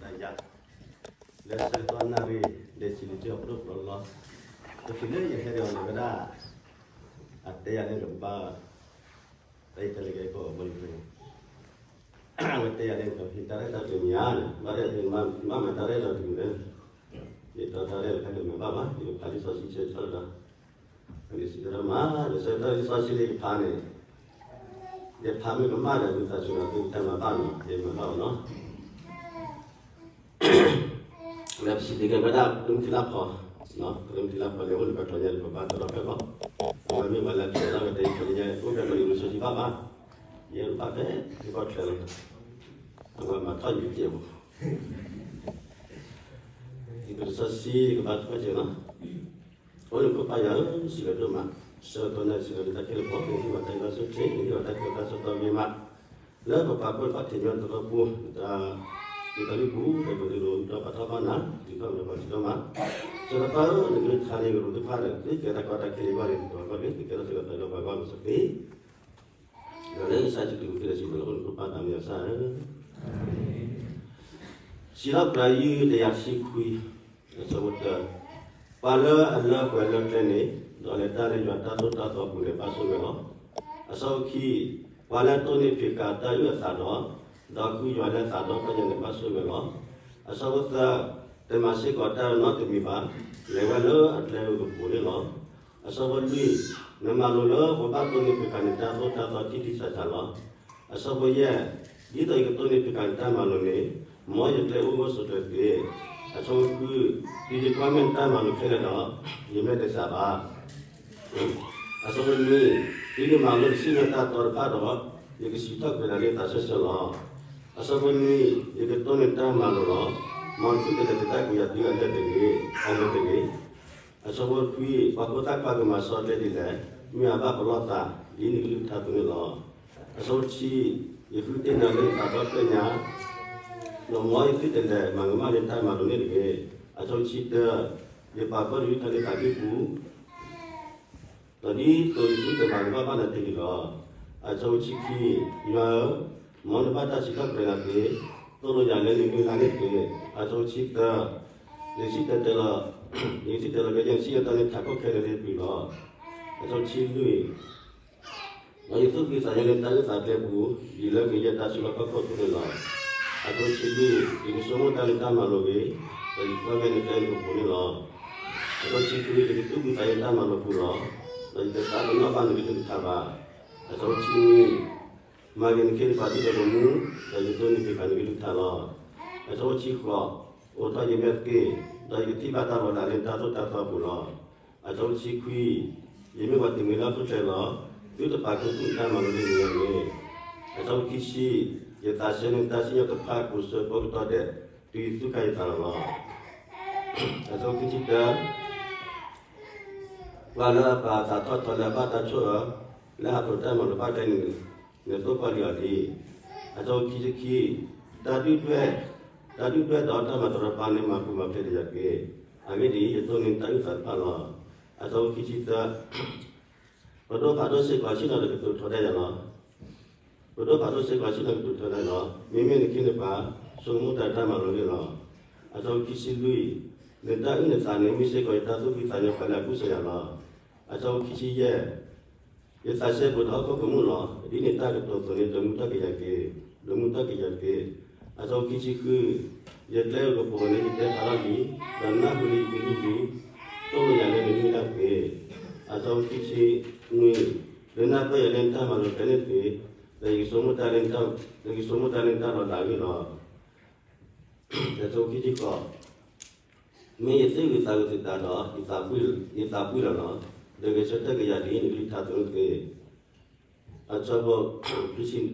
ယၤ လၢဆၢကတီၢ်နၣ်ရံၣ် ဒဲးဆံလံကၠိၣ်အပဒိၣ်ပလီလီၤ, ပဖံးလၢယဟဲဒီးအီၤန့ၣ်ဝဲဒၣ် အတဲယၤန့ၣ်ကဘၣ် တၢ်အံၤတၢ်လၢကဲကီၢ်အဘီယူၤဖဲန့ၣ် အဝဲတဲယၤန့ၣ် ဟ့ၣ်တၢ်ရဲၣ်တၢ်ကျဲၤမ့ၢ်ဧါန့ၣ် ဘၣ်ဒဲးမၤမၤတၢ်ရဲၣ်ဒီးတမံၤလၢ ယတီတၢ်ရဲၣ်လၢဖဲန့ၣ်မ့ၢ်ဘၣ်ဘၣ် ယကဖးလံာ်စီဆှံဆၢကတီၢ်ဒီး ပကစံးတၢ်မၤ လၢဆၢကတီၢ်လံာ်စီဆှံလၢယဖးန့ၣ် ယဖးမ့ၢ်ကမၣ်ဒီး ဝံသးစူၤဒီးသုတၢ်မၤဘၣ်မး ယမၤဘၣ်အီၤနီၤ လၢပစံးတ့ၢ်ကဲဝဲဒၣ် ကရံၣ်နံၤလါဖီ ကရံၣ်နံၤလါဖီန့ၣ် အိၣ်လၢပှၤကျိာ်ညါလၢပဘၣ်တရီဖဲလီၤ, အဝဲမ့ၢ်ပှၤလၢအဖျဲးထီၣ်ဝဲတၢ်အံၤ ပှၤလၢညါအိၣ်ဖဲပှၤလၢယိၤစီဆှံဘၣ်ဘၣ်, ယဲဘၣ်ဖဲ ယကီၢ်ချၢလီၤ, အဝဲမၤထီၣ်ယွၤကဲးပူၤ, ယကရံၣ်စီဆှံကဘၣ်ထီၣ်ကဲးနီၤ အိၣ်လၢခိၣ်ပၢ်ယွၤဧၢ, စံးဝဲဒိၣ်မး, ဆၢကတီၢ်နၣ်ရံၣ်ဆံးလီၤလံတၢ်ခဲလၢာ်ဖီ ဟ့ၣ်ဝဲတၢ်ဂံၢ်ဘါဆိၣ်ဂ့ၤ ဟ့ၣ်ဝဲတၢ်ကဲထီၣ်တၢ်ဆၢကတီၢ်ဂ့ၤမး, လၢပပာ်ဖှိၣ်ထီၣ်ထံးညီတရီပူၤ တၢ်ဂံၢ်တၢ်ဘါပူၤ ဒီးပဒုးလိာ်ဒီးပာ်ထီၣ်ဘၣ်နၤ ဒ်သိးဒီးပှၤထံၣ်ထီၣ်မး, ဆၢတဖၣ်ဧၢ, နကလုၢ်ကထါန့ၣ် ကရူၢ်သ့ၣ်တဖၣ်ဒီး သုကဲတၢ်ကီတၢ်ခဲလၢပှၤဂ့ၤ ပှၤကီၢ်ဂ့ၤ သုကဲထီၣ်စ့ၢ်ကီးတၢ်ဒီးပှၤဂီၢ်မုၢ်စ့ၢ်ကီး ဒီးလၢကစၢ်ယ့ၣ်ၡူးခရံာ်အမံၤ လၢအိၣ်လၢခိၣ်ပၢ်တၢ်မံၤအစၢ်ဧၢ, စံးထီၣ်ပတြၢၤ ယုၢ်တကယၤတဆံခွံ, အဆၢဖိတၢ, ပှၤလၢအလၢပှဲၤလၢကျဲန့ၣ်, ဒီးလဲၤတၢ်လၢယွၤတၢ်သိၣ်တၢ်သီပူၤန့ၣ် ဘၣ်ဆိၣ်ဂ့ၤလီၤ. အဆၢဖိခံ, ပှၤလၢအတိၢ်န့ၢ်ဖံးဃာ်တၢ်အုၣ်အသးဒီး, ဒီးဃုယွၤလၢအသးဒီဖျၢၣ်ညါန့ၣ် ဘၣ်ဆိၣ်ဂ့ၤလီၤ. အဆၢဖိသၢ, တမၤစ့ၢ်ကီးတၢ်နီတမံၤဘၣ်, လဲၤဝဲလၢအကျဲဧိၤကပူၤန့ၣ်လီၤ. အဆၢဖိလွံၢ်, နမၤလိာ်လၢပဘၣ်တိၢ်န့ၢ်ဖံးဃာ်နတၢ်သိၣ်တၢ်သီထံထံဆးဆးလီၤ. အဆၢဖိယဲၢ်, ဒ်သိးယကတိၢ်န့ၢ်ဖံးဃာ်နတၢ်မၤလိာ်န့ၣ်, မ်ယကျဲအိၣ်ဂၢၢ်ဆိးကျၢၤတက့ၢ်. အဆၢဖိဃု, ဒ်ယကွၢ်မဲာ်နတၢ်မၤလိာ်ခဲလၢာ်ဒီး, ယမဲာ်တဆှးဘၣ်. အဆၢဖိနွံ, ဒ်ယမၤလိနစံၣ်ညီၣ်တၢ်တီတဖၣ်ဒီး, ယကစံးထီၣ်ပတြၢၤနၤလၢယသးဆၢဆၢလီၤ. အဆၢဖိနွံ, ယကတိၢ်န့ၢ်နတၢ်မၤလိာ်လီၤ. မ်နသုတလဲၤတက့ၢ် တၢ်ကွံာ်ယၤတုၤအလၢာ်တဂ့ၤ, အလၢာ်တဂ့ၤ. အဆၢဖိခွံ, ပှၤဖိသၣ်ခွါကမၤစီကျဲဒ်လဲၣ်, မ့ၢ်အဘၣ်ပလီၢ်သး, ဒ်နကလုၢ်ကထါအသိးန့ၣ်လီၤ. အဆၢဖိတဆံ, ယဃုသ့ၣ်နၤလၢယသးဒီဖျၢၣ်ညါ, ဒီးမ်ယသုတလဲၤမၤကမၣ်လၢနတၢ်မၤလိာ်န့ၣ်တဂ့ၤ. အဆၢဖိတဆံတၢ, ယပာ်ဖှိၣ်နကလုၢ်ကထါလၢယသးကံၢ်ပူၤ ဒီးဒ်သိးယသုတမၤကမၣ်ဘၣ်နၤတဂ့ၤလီၤ. အဆၢဖိတဆံခံ, ယွၤဧၢ, မ်နဘၣ်တၢ်စံးထီၣ်ပတြၢၤနၤတက့ၢ်, သိၣ်လိယၤလၢနကလုၢ်ကထါန့ၣ်တက့ၢ်. အဆၢဖိတဆံသၢ, ယကစံၣ်တဲၤတဲလီၤ, ယကစံၣ်တဲၤလီၤက့ၤယနစံၣ်ညီၣ်တၢ်န့ၣ်ထးခိၣ်ခဲလၢာ်လၢယပျုၤလီၤ. အဆၢဖိတဆံလွံၢ်, ဒီးယသူၣ်ဖှံသးညီလၢနတၢ်အုၣ်သးကျဲပူၤ, ဒ်လၢကယဲၢ်တၢ်ဆူလီၢ်ခီၣ်ခိၣ်အသိးန့ၣ်လီၤ. အဆၢဖိတဆံလွံၢ်, ယကဆိကမိၣ်တၢ်လၢနတၢ်မၤလိာ်ဂ့ၤ, ဒီးယကွၢ်မဲာ်နကျဲနကပူၤန့ၣ်လီၤ. အဆၢဖိတဆံခွံ, ယကသူၣ်ဖှံသးညီလၢနတၢ်မၤလိာ်ပူၤလီၤ. ဒီးယတသးပ့ၤနီၣ်ဘၣ်နကလုၢ်ကထါဘၣ်. အဆၢဖိတဆံနွံ, မၤဂ့ၤနခ့နပှၤဒ်သိးဒီးမူ, ဒီးယကတိၢ်န့ၢ်ဖံးဃာ်နကလုၢ်ကထါလီၤ. အဆၢဖိတဆံဃိး, အိးထီၣ်ယမဲာ်သ့ၣ်, ဒီးယကထံၣ်ဘၣ်တၢ်လီၤလးလၢနတၢ်သိၣ်တၢ်သီအပူၤလီၤ. အဆၢဖိတဆံခွံ, ယမ့ၢ်ပှၤတမှံၤလၢဟီၣ်ခိၣ်ချၢလီၤ. သုတပာ်ခူသူၣ်နတၢ်မၤလိာ်လၢယမဲာ်န့ၣ်. အဆၢဖိခံဆံ, ယသးဆၢလၢနတၢ်စံၣ်ညီၣ်တဖၣ်ကိးဆၢကိးကတီၢ်ဒဲး, တုၤယသူၣ်ကၢ်ယသးလီၤလီၤ. အဆၢဖိခံဆံတၢ, ပှၤလၢအပာ်အသးထီၣ်ထီလၢအဘၣ်တၢ်ဆိၣ်အၢ, လၢဟးဖျိးတၢ်မၤလိာ်ဘၣ်ကျဲန့ၣ်, နသိၣ်ကွၢ်လံအီၤလံ. အဆၢဖိခံဆံခံ, တၢ်ဒုၣ်ဒွဲၣ်, တၢ်ဒုၣ်ဒွဲၣ်ဒီးတၢ်မၤတရီတပါန့ၣ် မၤပူၤမၤဖျဲးဒီးယၤတက့ၢ်. အဂ့ၢ်ဒ်အံၤ, ယတိၢ်န့ၢ်နတၢ်အုၣ်သးတဖၣ်လီၤ. အဆၢဖိခံဆံသၢ, ပဒိၣ်ဖးဒိၣ်စ့ၢ်ကီးဆ့ၣ်နီၤဒီးကတိၤထီဒါယၤလီၤ. ပဒိၣ်ဖးဒိၣ်စ့ၢ်ကီးဆ့ၣ်နီၤကတိၤထီဒါလီၤ. မ့မ့ၢ်နခ့နပှၤ, ဆိကမိၣ်တၢ်တၢ်မၤလိာ်န့ၣ်လီၤ. အဆၢဖိခံဆံလွံၢ်, နတၢ်အုၣ်နသးန့ၣ် မ့ၢ်စ့ၢ်ကီးယတၢ်သူၣ်ဖှံသးညီပှၤလၢအကူစၢ်ယၤလီၤ. အဆၢဖိခံဆံယဲၢ်, ယသးစဲဘူးဒီးဟီၣ်ခိၣ်ကမူၣ်လီၤ. ဒ်နတၢ်ကတိၤအသိးန့ၣ် ဒိးမူထီၣ်က့ၤယၤတက့ၢ်, ဒိးမူထီၣ်က့ၤယၤတက့ၢ်. အဆၢဖိခံဆံဃု, ယကျဲဧိၤကပူၤန့ၣ် ယတဲဖးထီၣ်လံ, ဒီးနၢ်ဟူလၢယကလုၢ်လံ, သိၣ်လိယၤလၢနမုၢ်လၢ်တက့ၢ်. အဆၢဖိခံဆံနွံ, ဒုးနၢ်ပၢၢ်ယၤလၢနတၢ်မၤလိာ်ကျဲန့ၣ်တက့ၢ်, ဒီးယကဆိကမိၣ်တၢ်လၢနတၢ်လီၤလးအဂ့ၢ်လီၤ. အဆၢဖိခံဆံဃိး, မ့ၢ်ယသ့ၣ်ဂုၤသးဂုၤသတးဒီး, ယသးပှၢ်လီၤလီၤ, ဒီးဂဲၤဆၢထၢၣ်က့ၤယၤဒ်နကလုၢ်ကထါအသိးန့ၣ်တက့ၢ်. အဆၢဖိခံဆံခွံ,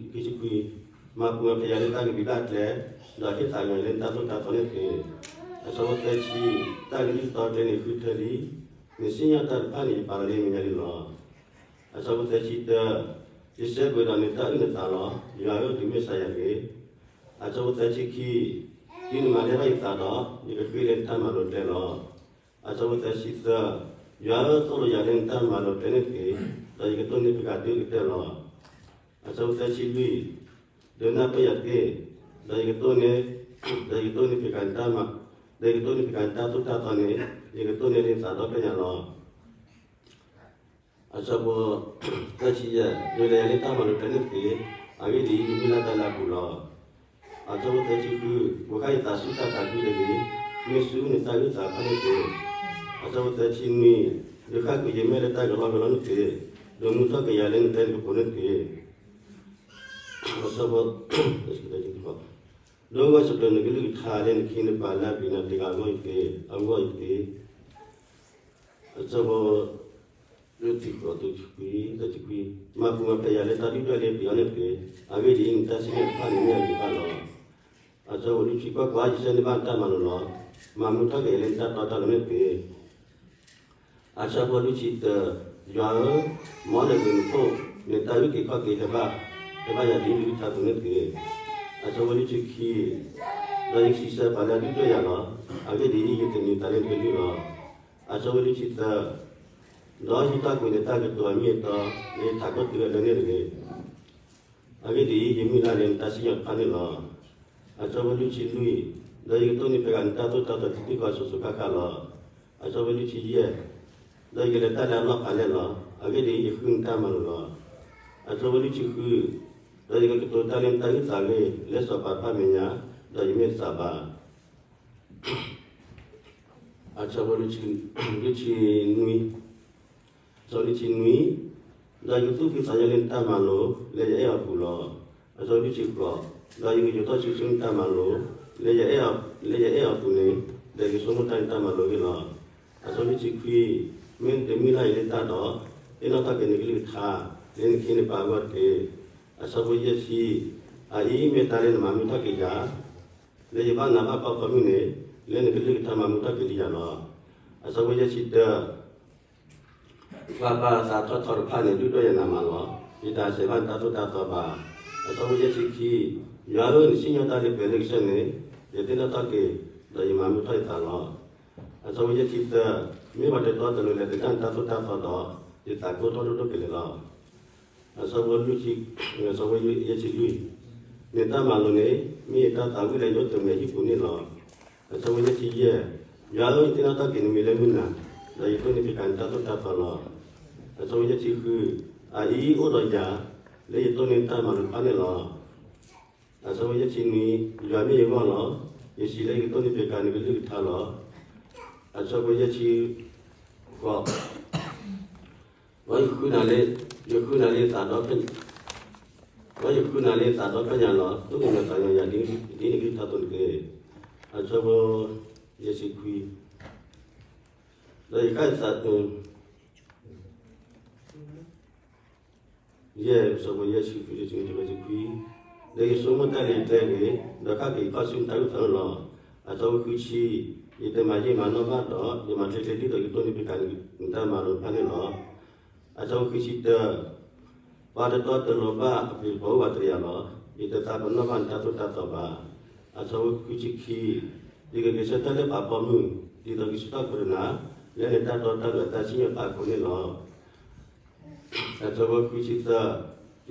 မၤပူၤမၤဖျဲးယၤလၢတၢ်ကဘျံးဘၣ်ကျဲ, ဒီးဟ့ၣ်သးကညီၤလၢနတၢ်သိၣ်တၢ်သီန့ၣ်တက့ၢ်. အဆၢဖိသၢဆံ, တၢ်ဂ့ၢ်ဒ်သိးကျဲန့ၣ်ဃုထၢလံ, နစံၣ်ညီၣ်တၢ်တဖၣ်န့ၣ် ယပာ်လီၤလၢယမဲာ်ညါလံလီၤ. အဆၢဖိသၢဆံတၢ, ယစဲဘူးဒီးနတၢ်အုၣ်နသးလီၤ. ယွၤဧၢ, ဒုးမ့ၢ်စၢ်ယၤတဂ့ၤ. အဆၢဖိသၢဆံခံ, တုၤနမၤလဲၢ်ဘၣ်ယသးဒီး, ယကဃ့လၢနတၢ်မၤလိာ်ကျဲလီၤ. အဆၢဖိသၢဆံသၢ, ယွၤဧၢ, သိၣ်လိယၤလၢနတၢ်မၤလိာ်ကျဲန့ၣ်တက့ၢ်, ဒီးယကတိၢ်န့ၢ်ဖံးဃာ်တုၤကတၢၢ်လီၤ. အဆၢဖိသၢဆံလွံၢ်, ဒုးနၢ်ပၢၢ်ယၤတက့ၢ်, ဒီးယကတိၢ်န့ၢ် ဒီးယကတိၢ်န့ၢ်ဖံးဃာ်နတၢ်မၤ, ဒီးယကတိၢ်န့ၢ်ဖံးဃာ်နတၢ်သိၣ်တၢ်သီန့ၣ်, ယကတိၢ်န့ၢ်လၢနသးဒီဖျၢၣ်ညါလီၤ. အဆၢဖိသၢဆံယဲၢ်, ဒုးလဲၤယၤလၢတၢ်မၤလိာ်တဖၣ်န့ၣ်တက့ၢ်. အဂ့ၢ်ဒ်အံၤ, ယမုၢ်လၢ်တၢ်လၢအပူၤလီၤ. အဆၢဖိသၢဆံဃု, ပှၤဃၣ်ယသးဆူတၢ်သးကွံတဂ့ၤ, မ့ၢ်ဆူနတၢ်အုၣ်သးတဖၣ်န့ၣ်တက့ၢ်. အဆၢဖိသၢဆံနွံ, ဒုးဃၣ်ကွံာ်ယမဲာ်လၢတၢ်ကလီကလီန့ၣ်တက့ၢ်. ဒုးမူထီၣ်က့ၤယၤလၢနကျဲနကပူၤန့ၣ်တက့ၢ်. အဆၢဖိ ဒိးဂီၢ်စၢၤပျၢၤနကလုၢ်ကထါလၢနခ့နပၤလၢအပျံၤနၤတဂၤအဂီၢ်အံၤတက့ၢ်, အဂီၢ်အံၤတက့ၢ်. အဆၢဖိ လွံၢ်ဆံခွံ, မၤပူၤမၤဖျဲးယၤလၢတၢ်ဒုၣ်ဒွဲၣ်လၢပျံၤအီၤန့ၣ်တက့ၢ်. အဂ့ၢ်ဒ်အံၤ, နတၢ်စံၣ်ညီၣ်တဖၣ်န့ၣ်မ့ၢ်အဂ့ၤဘၣ်လီၤ. အဆၢဖိလွံၢ်ဆံခွံ, ကွၢ်ကွၢ်, ယဆှၢန့ၢ်ဘၣ်နတၢ်မၤလိာ်လီၤ. မၤမူထီၣ်က့ၤယၤလၢနတၢ်တီတၢ်လိၤန့ၣ်တက့ၢ်. အဆၢဖိလွံၢ်ဆံတၢ, ယွၤဧၢ, မ်နဂ့ၤနဖှိၣ်, နတၢ်အုၣ်က့ၤခီၣ်က့ၤဟဲဘၣ်, ဟဲဘၣ်ယၤဒ်နကလုၢ်ကထါအသိးန့ၣ်တက့ၢ်. အဆၢဖိလွံၢ်ဆံခံ, ဒီးယကစံးဆၢပှၤလၢအဒုၣ်ဒွဲၣ်ယၤလီၤ. အဂ့ၢ်ဒ်အံၤ, ယသန့ၤသးလၢနကလုၢ်လီၤ. အဆၢဖိလွံၢ်ဆံသၢ, ဒီးဟံးထီၣ်ကွံာ်နတၢ်ကတိၤအမ့ၢ်အတီ, လၢယထးခိၣ်တုၤအလၢန့ၣ်တဂ့ၤ. အဂ့ၢ်ဒ်အံၤ, ယမုၢ်လၢ်လၢနတၢ်စံၣ်ညီၣ်တဖၣ်န့ၣ်လီၤ. အဆၢဖိလွံၢ်ဆံလွံၢ်, ဒီးယကတိၢ်န့ၢ်ဖံးဃာ်နတၢ်သိၣ်တၢ်သီတံၤသကိးစိၤစိၤဃၣ်ဃၣ်လီၤ. အဆၢဖိလွံၢ်ဆံယဲၢ်, ဒီးယကလဲၤတၢ်လၢအလီၢ်ဖးလဲၢ်လီၤ. အဂ့ၢ်ဒ်အံၤ, ယဃုနတၢ်မၤလိာ်လီၤ. အဆၢဖိလွံၢ်ဆံဃု, ဒီးယကကတိၤတၢ်လၢနတၢ်အုၣ်သးအဂ့ၢ်, လၢစီၤပၤတဖၣ်မဲာ်ညါ, ဒီးယမ့ၢ်တသးဘၣ်. အဆၢဖိလွံၢ်ဆံ, လွံၢ်ဆံနွံ, အဆၢဖိလွံၢ်ဆံနွံ, ဒီးယကသူၣ်ဖှံသးညီလၢနတၢ်မၤလိာ် လၢယအဲၣ်အီၤအပူၤလီၤ. အဆၢဖိလွံၢ်ဆံဃိး, ဒီးယကယိးထီၣ်ဆူနတၢ်မၤလိာ် လၢယအဲၣ်အီၤ, လၢယအဲၣ်အီၤအပူၤန့ၣ်, ဒီးယကဆိကမိၣ်တၢ်နတၢ်မၤလိာ်အဂ့ၢ်လီၤ. အဆၢဖိလွံၢ်ဆံခွံ, မ့ၢ်နတမုၢ်လၢ်ယၤလၢတၢ်ဒီး, သ့ၣ်နီၣ်ထီၣ်က့ၤနကလုၢ်ကထါ လၢနခ့နပၤအဂီၢ်တက့ၢ်. အဆၢဖိယဲၢ်ဆံ, အအံၤမ့ၢ်တၢ်လၢနမၤမုာ်ထီၣ်က့ၤယၤ လၢယဘၣ်နၤဘၣ်ဖီခိၣ်မုၢ်န့ၣ်, လၢနကလုၢ်ကထါမၤမုာ်ထီၣ်က့ၤလံယၤလီၤ. အဆၢဖိယဲၢ်ဆံတၢ, ပှၤပာ်သးထီၣ်ထီတဖၣ်န့ၣ် ဒုၣ်ဒွဲၣ်ယၤနၤမးလီၤ. ယတၢ်စဲးဘၣ်နတၢ်သိၣ်တၢ်သီဘၣ်. အဆၢဖိယဲၢ်ဆံခံ, ယွၤဧၢ, နစံၣ်ညီၣ်တၢ်လၢပှဲၤလၢကစၢၢ်န့ၣ်, ယသ့ၣ်နီၣ်ထီၣ်က့ၤ, ဒီးယမၤမုာ်ထီၣ်ယသးလီၤ. အဆၢဖိယဲၢ်ဆံသၢ, မ့ၢ်ပှၤတတီတလိၤလဲၤသဒၣ်နတၢ်သိၣ်တၢ်သီဒီး, ယသးကိၢ်ထီၣ်ဒိၣ်ဒိၣ်ကလဲာ်လီၤ. အဆၢဖိလွံၢ်ဆံ, အဆၢဖိယဲၢ်ဆံလွံၢ်, နတၢ်မၤလိာ်န့ၣ် မ့ၢ်ယတၢ်သးဝံၣ်လၢယအိၣ်တမံၤဟံၣ်ပူၤန့ၣ်လီၤ. အဆၢဖိယဲၢ်ဆံယဲၢ်, ယွၤဧၢ, ယသ့ၣ်နီၣ်ထီၣ်က့ၤနမံၤလၢမုၢ်နၤ, ဒီးယတိၢ်န့ၢ်ဖံးဃာ်နတၢ်သိၣ်တၢ်သီလီၤ. အဆၢဖိယဲၢ်ဆံဃု, အအံၤအိၣ်ဒီးယၤ လၢယတိၢ်န့ၢ်တၢ်မၤလိာ်တဖၣ်န့ၣ်လီၤ. အဆၢဖိယဲၢ်ဆံနွံ, ယွၤမ့ၢ်ယဂီၢ်လီၤ. ယစံးလၢယကတိၢ်န့ၢ်ဖံးဃာ်နကလုၢ်ကထါလီၤ. အဆၢဖိယဲၢ်ဆံဃိး, ဒီးယဃုနၤလၢ, ယဃုနၤလၢယသးဒီဖျၢၣ်, ဒီးယဃုနၤလၢယသးဒီဖျၢၣ်ညါလီၤ. သူၣ်ကညီၤသးကညီၤယၤဒ်နကလုၢ်ကထါအသိးန့ၣ်တက့ၢ်. အဆၢဖိယဲၢ်ဆံခွံ, ဒီးယဃၣ်ယသး, ယဲၢ်, အဆၢဖိယဲၢ်ဆံခွံ, ယဲၢ်ဆံခွံ, ဒီးယဆိကမိၣ်တၢ်လၢယကျဲဂ့ၤ, ဒီးဃၣ်က့ၤခီၣ်ဆူနတၢ်အုၣ်သးန့ၣ်လီၤ. အဆၢဖိဃုဆံ, ယတမၤယံာ်မၤနီၢ်ဘၣ်ဒီး, ယမၤချ့ချ့ဒ်သိးယတိၢ်န့ၢ်ဖံးဃာ်နတၢ်မၤလိာ်တဖၣ်န့ၣ်လီၤ. အဆၢဖိဃုဆံတၢ, ပှၤတတီတလိၤဘၣ်အပျံၤတပီၤအိၣ်ဘၣ်တဂ့ၤလီၤ. ယတသးပနီၣ်ဘၣ်နတၢ်သိၣ်တၢ်သီဘၣ်. အဆၢဖိဃုဆံခံ, ယကဂဲၤဆၢထၢၣ်လၢပှၤပိာ်မုၣ်, ဒ်သိးကဆူၣ်ထီၣ်ခိၣ်နၢ်, လၢနတၢ်တီတၢ်လိၤအတၢ်စံၣ်ညီၣ်တဖၣ်အဃိန့ၣ်လီၤ. အဆၢဖိဃုဆံသၢ, ယဒီ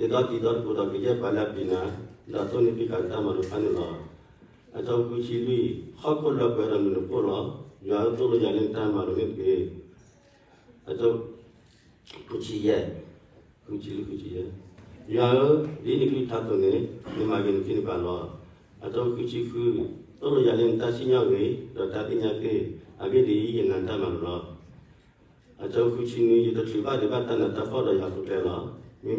တံၤဒီသကိးဒီးကယဲၢ်ပှၤလၢအပျံၤနၤ, ဒီးတိၢ်န့ၢ်ဖံးဃာ်နတၢ်မၤလိာ်တဖၣ်န့ၣ်လီၤ. အဆၢဖိဃုဆံလွံၢ်, ဟီၣ်ခိၣ်လၢပှဲၤဒီးမုၢ်နၤဖှိၣ်လီၤ. ယွၤဧၢသိၣ်လိယၤလၢနတၢ်မၤလိာ်န့ၣ်တက့ၢ်. အဆၢဖိဃုဆံယဲၢ်, ဃုဆံလွံၢ်ဃုဆံယဲၢ်, ယွၤဧၢ, ဒ်နကလုၢ်ကထါအသိးန့ၣ်, နမၤဂ့ၤနခ့နပှၤလီၤ. အဆၢဖိဃုဆံဃု, သိၣ်လိယၤလၢနတၢ်စံၣ်ညီၣ်ဂ့ၤ, ဒီးတၢ်သ့ၣ်ညါတက့ၢ်. အဂ့ၢ်ဒ်အံၤ, ယနာ်နတၢ်မၤလိာ်လီၤ. အဆၢဖိဃုဆံနွံ, ယတချုးဘၣ်ဒံးဘၣ်တၢ်နးတၢ်ဖှီၣ်ဒီးယဟးဖိကျဲလီၤ. မ့မ့ၢ်ခဲကနံၣ်အံၤ ယတိၢ်န့ၢ်ဖံးဃာ်နကလုၢ်ကထါလီၤ. အဆၢဖိဃုဆံဃိး, နမ့ၢ်တၢ်ဂ့ၤ, ဒီးနမၤတၢ်ဂ့ၤလီၤ. သိၣ်လိယၤလၢနတၢ်မၤလိာ်န့ၣ်တက့ၢ်. အဆၢဖိဃုဆံခွံ, ပှၤပာ်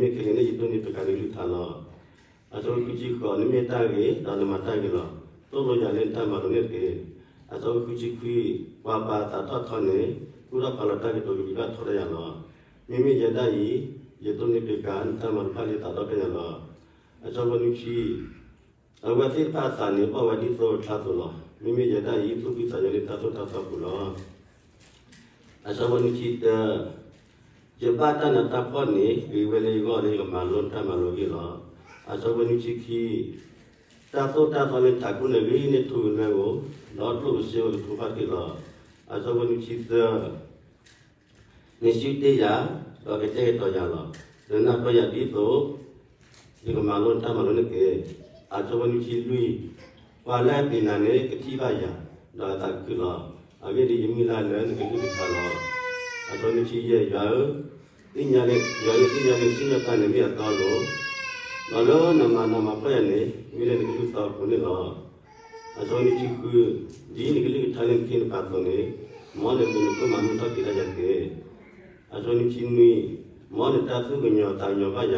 သးထီၣ်ထီန့ၣ်, ကူၣ်ထီၣ်ဖးလီၤတၢ်ကတိၤကဘျံးဘၣ်ထီၣ်တၢ်ယၤလီၤ. မ့မ့ၢ်ယဲဒၣ်အံၤ, ယတိၢ်န့ၢ်ဖံးဃာ်နတၢ်မၤလိာ်တဖၣ်လၢယသးဒီဖျၢၣ်ညါလီၤ. အဆၢဖိနွံဆံ, အဝဲသ့ၣ်တဖၣ်အသးန့ၣ် ဘၣ်ဝဲဒ်သိအချါအသိးလီၤ. မ့မ့ၢ်ယဲဒၣ်အံၤ, သူၣ်ဖှံသးညီလၢယတၢ်သိၣ်တၢ်သီပူၤလီၤ. အဆၢဖိနွံဆံတၢ, ယဘၣ်တၢ်နးတၢ်ဖှီၣ်န့ၣ် ဂ့ၤဝဲလၢယဂီၢ်လၢယကမၤလိနတၢ်မၤလိာ်အဂ့ၢ်လီၤ. အဆၢဖိနွံဆံခံ, တၢ်သိၣ်တၢ်သီလၢနထးခိၣ်န့ၣ် ဂ့ၤန့ၢ်ထူၣ်ဂ့ၤနွဲၣ်ဧိၤ, ဒီးကျိၣ်စ့ဧိၤကထူၣ်ဖးတ့ၢ်လီၤ. အဆၢဖိနွံဆံသၢ, နစုတ့ၢ်ယၤ, ဒီးကတဲာ်ကတီၤယၤလီၤ. နနၢ်ပၢၢ်ယၤဒ်သိး ယကမၤလိနတၢ်မၤလိာ်န့ၣ်တက့ၢ်. အဆၢဖိနွံဆံလွံၢ်, ပှၤလၢအပျံၤနၤန့ၣ် ကထံၣ်ဘၣ်ယၤ, ဒီးအသးကခုၣ်လီၤ. အဂ့ၢ်ဒ်အံၤ, ယမုၢ်လၢ်လၢနကလုၢ်ကထါလီၤ. အဆၢဖိနွံဆံယဲၢ်, ယွၤဧၢ, သ့ၣ်ညါ, ယွၤဧၢ, သ့ၣ်ညါလၢနစံၣ်ညီၣ်တၢ်န့ၣ်မ့ၢ်အတီအလိၤ, ဒီးလၢနမၤနီၣ်မၤဖှီၣ်ယၤန့ၣ် မ့ၢ်လၢနကလုၢ်တီအပူၤန့ၣ်လီၤ. အဆၢဖိနွံဆံဃု, ဒ်နကလုၢ်ကထါလၢနခ့နပာ်အသိးန့ၣ်, မ်နဃ့နဖိမၤမုာ်ထီၣ်က့ၤဒၣ်ယၤတက့ၢ်. အဆၢဖိနွံဆံနွံ, မ်နတၢ်သူၣ်ကညီၤသးကညီၤဘၣ်ယၤ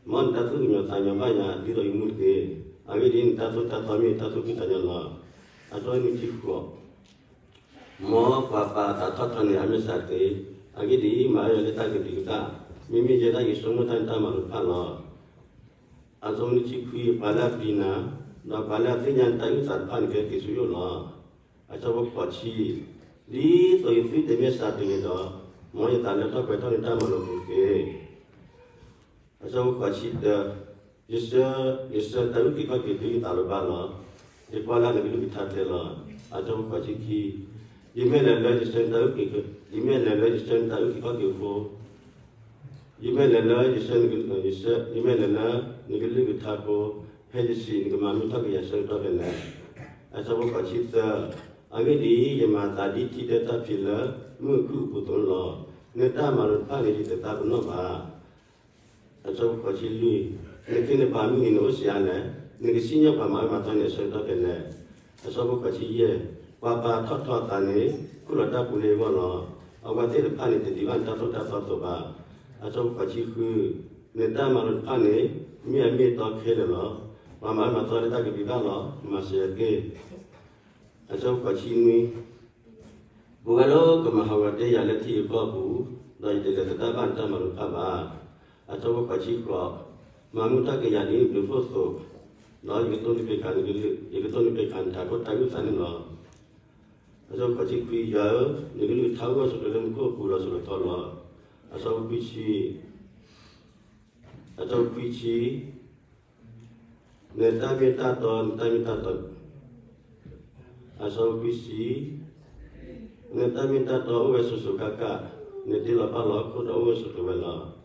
မ်နတၢ်သူၣ်ကညီၤသးကညီၤဘၣ်ယၤ ဒ်သိးယမူတက့ၢ်. အဂ့ၢ်ဒ်အံၤ, နတၢ်သိၣ်တၢ်သီမ့ၢ်တၢ်သူၣ်ဖှံသးညီလီၤ. အဆၢဖိနွံဆံဃိး, မ်ပှၤပာ်အသးထီၣ်ထီန့ၢ်အမဲာ်ဆှးတက့ၢ်. အဂ့ၢ်ဒ်အံၤ, မၤအၢယွၤလၢတၢ်ကဘျံးကဘျၣ်, မ့မ့ၢ်ယဲဒၣ်ယဆိကမိၣ်တၢ်န့ၣ်တၢ်မၤလိာ်တဖၣ်လီၤ. အဆၢဖိနွံဆံခွံ, ပှၤလၢအပျံၤနၤ, ဒီးပှၤလၢအသ့ၣ်ညါနတၢ်အုၣ်သးတဖၣ်န့ၣ် ကဟဲက့ၤဆူယအိၣ်လီၤ. အဆၢဖိဃိးဆံ, ဒ်သိးယသွံၣ်တ့ၢ်မဲာ်ဆှးတဂ့ၤဒီး, မ်ယသးလၢထီၣ်ပှဲၤထီၣ်န့ၢ်တၢ်မၤလိာ်အပူၤတက့ၢ်. အဆၢဖိဃိးဆံတၢ, ယဆှၢ, ယဆှၢနတၢ်အုၣ်က့ၤခီၣ်က့ၤတုၤယသးလီၤဘၣ်လီၤ. ယကွၢ်လၢနကလုၢ်ကထါတဲလီၤ. အဆၢဖိဃိးဆံခံ, ယမဲာ်လဲၤလၢယဆှၢနတၢ်အုၣ်က့ၤ, ယမဲာ်လဲၤလၢယဆှၢနတၢ်အုၣ်က့ၤခီၣ်က့ၤအဃိ, ယမဲာ်လဲၤလၢယဆှၢ, ယမဲာ်လဲၤလၢနကလုၢ်ကထါအဃိ, ဖဲယစံးနကမၤမုာ်ထီၣ်က့ၤယၤဆၢကတီၢ်ဖဲလဲၣ်. အဆၢဖိဃိးဆံသၢ, အဂ့ၢ်ဒ်အံၤ, ယမၤသးဒ်ထံဒၢတၢ်ဖံးလၢမုၢ်အခုၣ်အပူၤအသိးန့ၣ်လီၤ. နတၢ်မၤလိာ်တဖၣ်န့ၣ် ယတသးပနီၣ်ဘၣ်. အဆၢဖိဃိးဆံလွံၢ်, နခ့နပာ်မုၢ်နံၤန့ၣ်အိၣ်ဆံးအါလဲၣ်. နကစံၣ်ညီၣ်ပှၤမၤအၢမၤသီန့ၣ်အဆၢကတီၢ်ဖဲလဲၣ်. အဆၢဖိဃိးဆံယဲၢ်, ပှၤပာ်ထီၣ်ထီအသးန့ၣ် ခူၣ်လီၤတၢ်ပူၤလၢယဂီၢ်လီၤ. အဝဲသ့ၣ်တဖၣ်န့ၣ် တဒံးဘၣ်နတၢ်သိၣ်တၢ်သီအသိးဘၣ်. အဆၢဖိဃိးဆံဃု, နတၢ်မၤလိာ်တဖၣ်န့ၣ် မ့ၢ်အမ့ၢ်အတီခဲလၢာ်လီၤ. ပှၤမၤအၢမၤသီလၢတၢ်ကဘျံးကဘျၣ်လီၤ. မၤစၢၤယၤတက့ၢ်. အဆၢဖိဃိးဆံနွံ, ပဝဲဒၣ်ကမၤဟးဂီၤတ့ၢ်ယၤလၢထံယကီၢ်ပူၤ, ဒီးယတလဲၤသဒၣ်ဘၣ်နတၢ်မၤလိာ်တဖၣ်ဘၣ်. အဆၢဖိဃိးဆံဃိး, မၤမုာ်ထီၣ်က့ၤယၤဒ်နဘျုးဖှိၣ်အသိး, ဒီးယကတိၢ်နီၣ်ဖံးဃာ်, ယကတိၢ်နီၣ်ဖံးဃာ်နထးခိၣ်တၢ်အုၣ်သးန့ၣ်လီၤ. အဆၢဖိဃိးဆံခွံ, ယွၤဧၢ, နကလုၢ်ကထါအိၣ်ဂၢၢ်ဆိးကျၢၤလၢမူခိၣ်အပူၤဒီးဆိးလီၤထီလီၤ. အဆၢဖိခွံဆံ, အဆၢဖိခွံဆံ, နတၢ်မ့ၢ်တၢ်တီ, နတၢ်မ့ၢ်တၢ်တီ, အဆၢဖိခွံဆံ, နတၢ်မ့ၢ်တၢ်တီအိၣ်ဝဲဆိးဆိးကၣ်ကၣ်, နတ့လီၤပာ်လီၤဟီၣ်ခိၣ်ဒီးအိၣ်ဂၢၢ်ဆိးကျၢၤဝဲလီၤ. အဆၢဖိခွံဆံတၢ,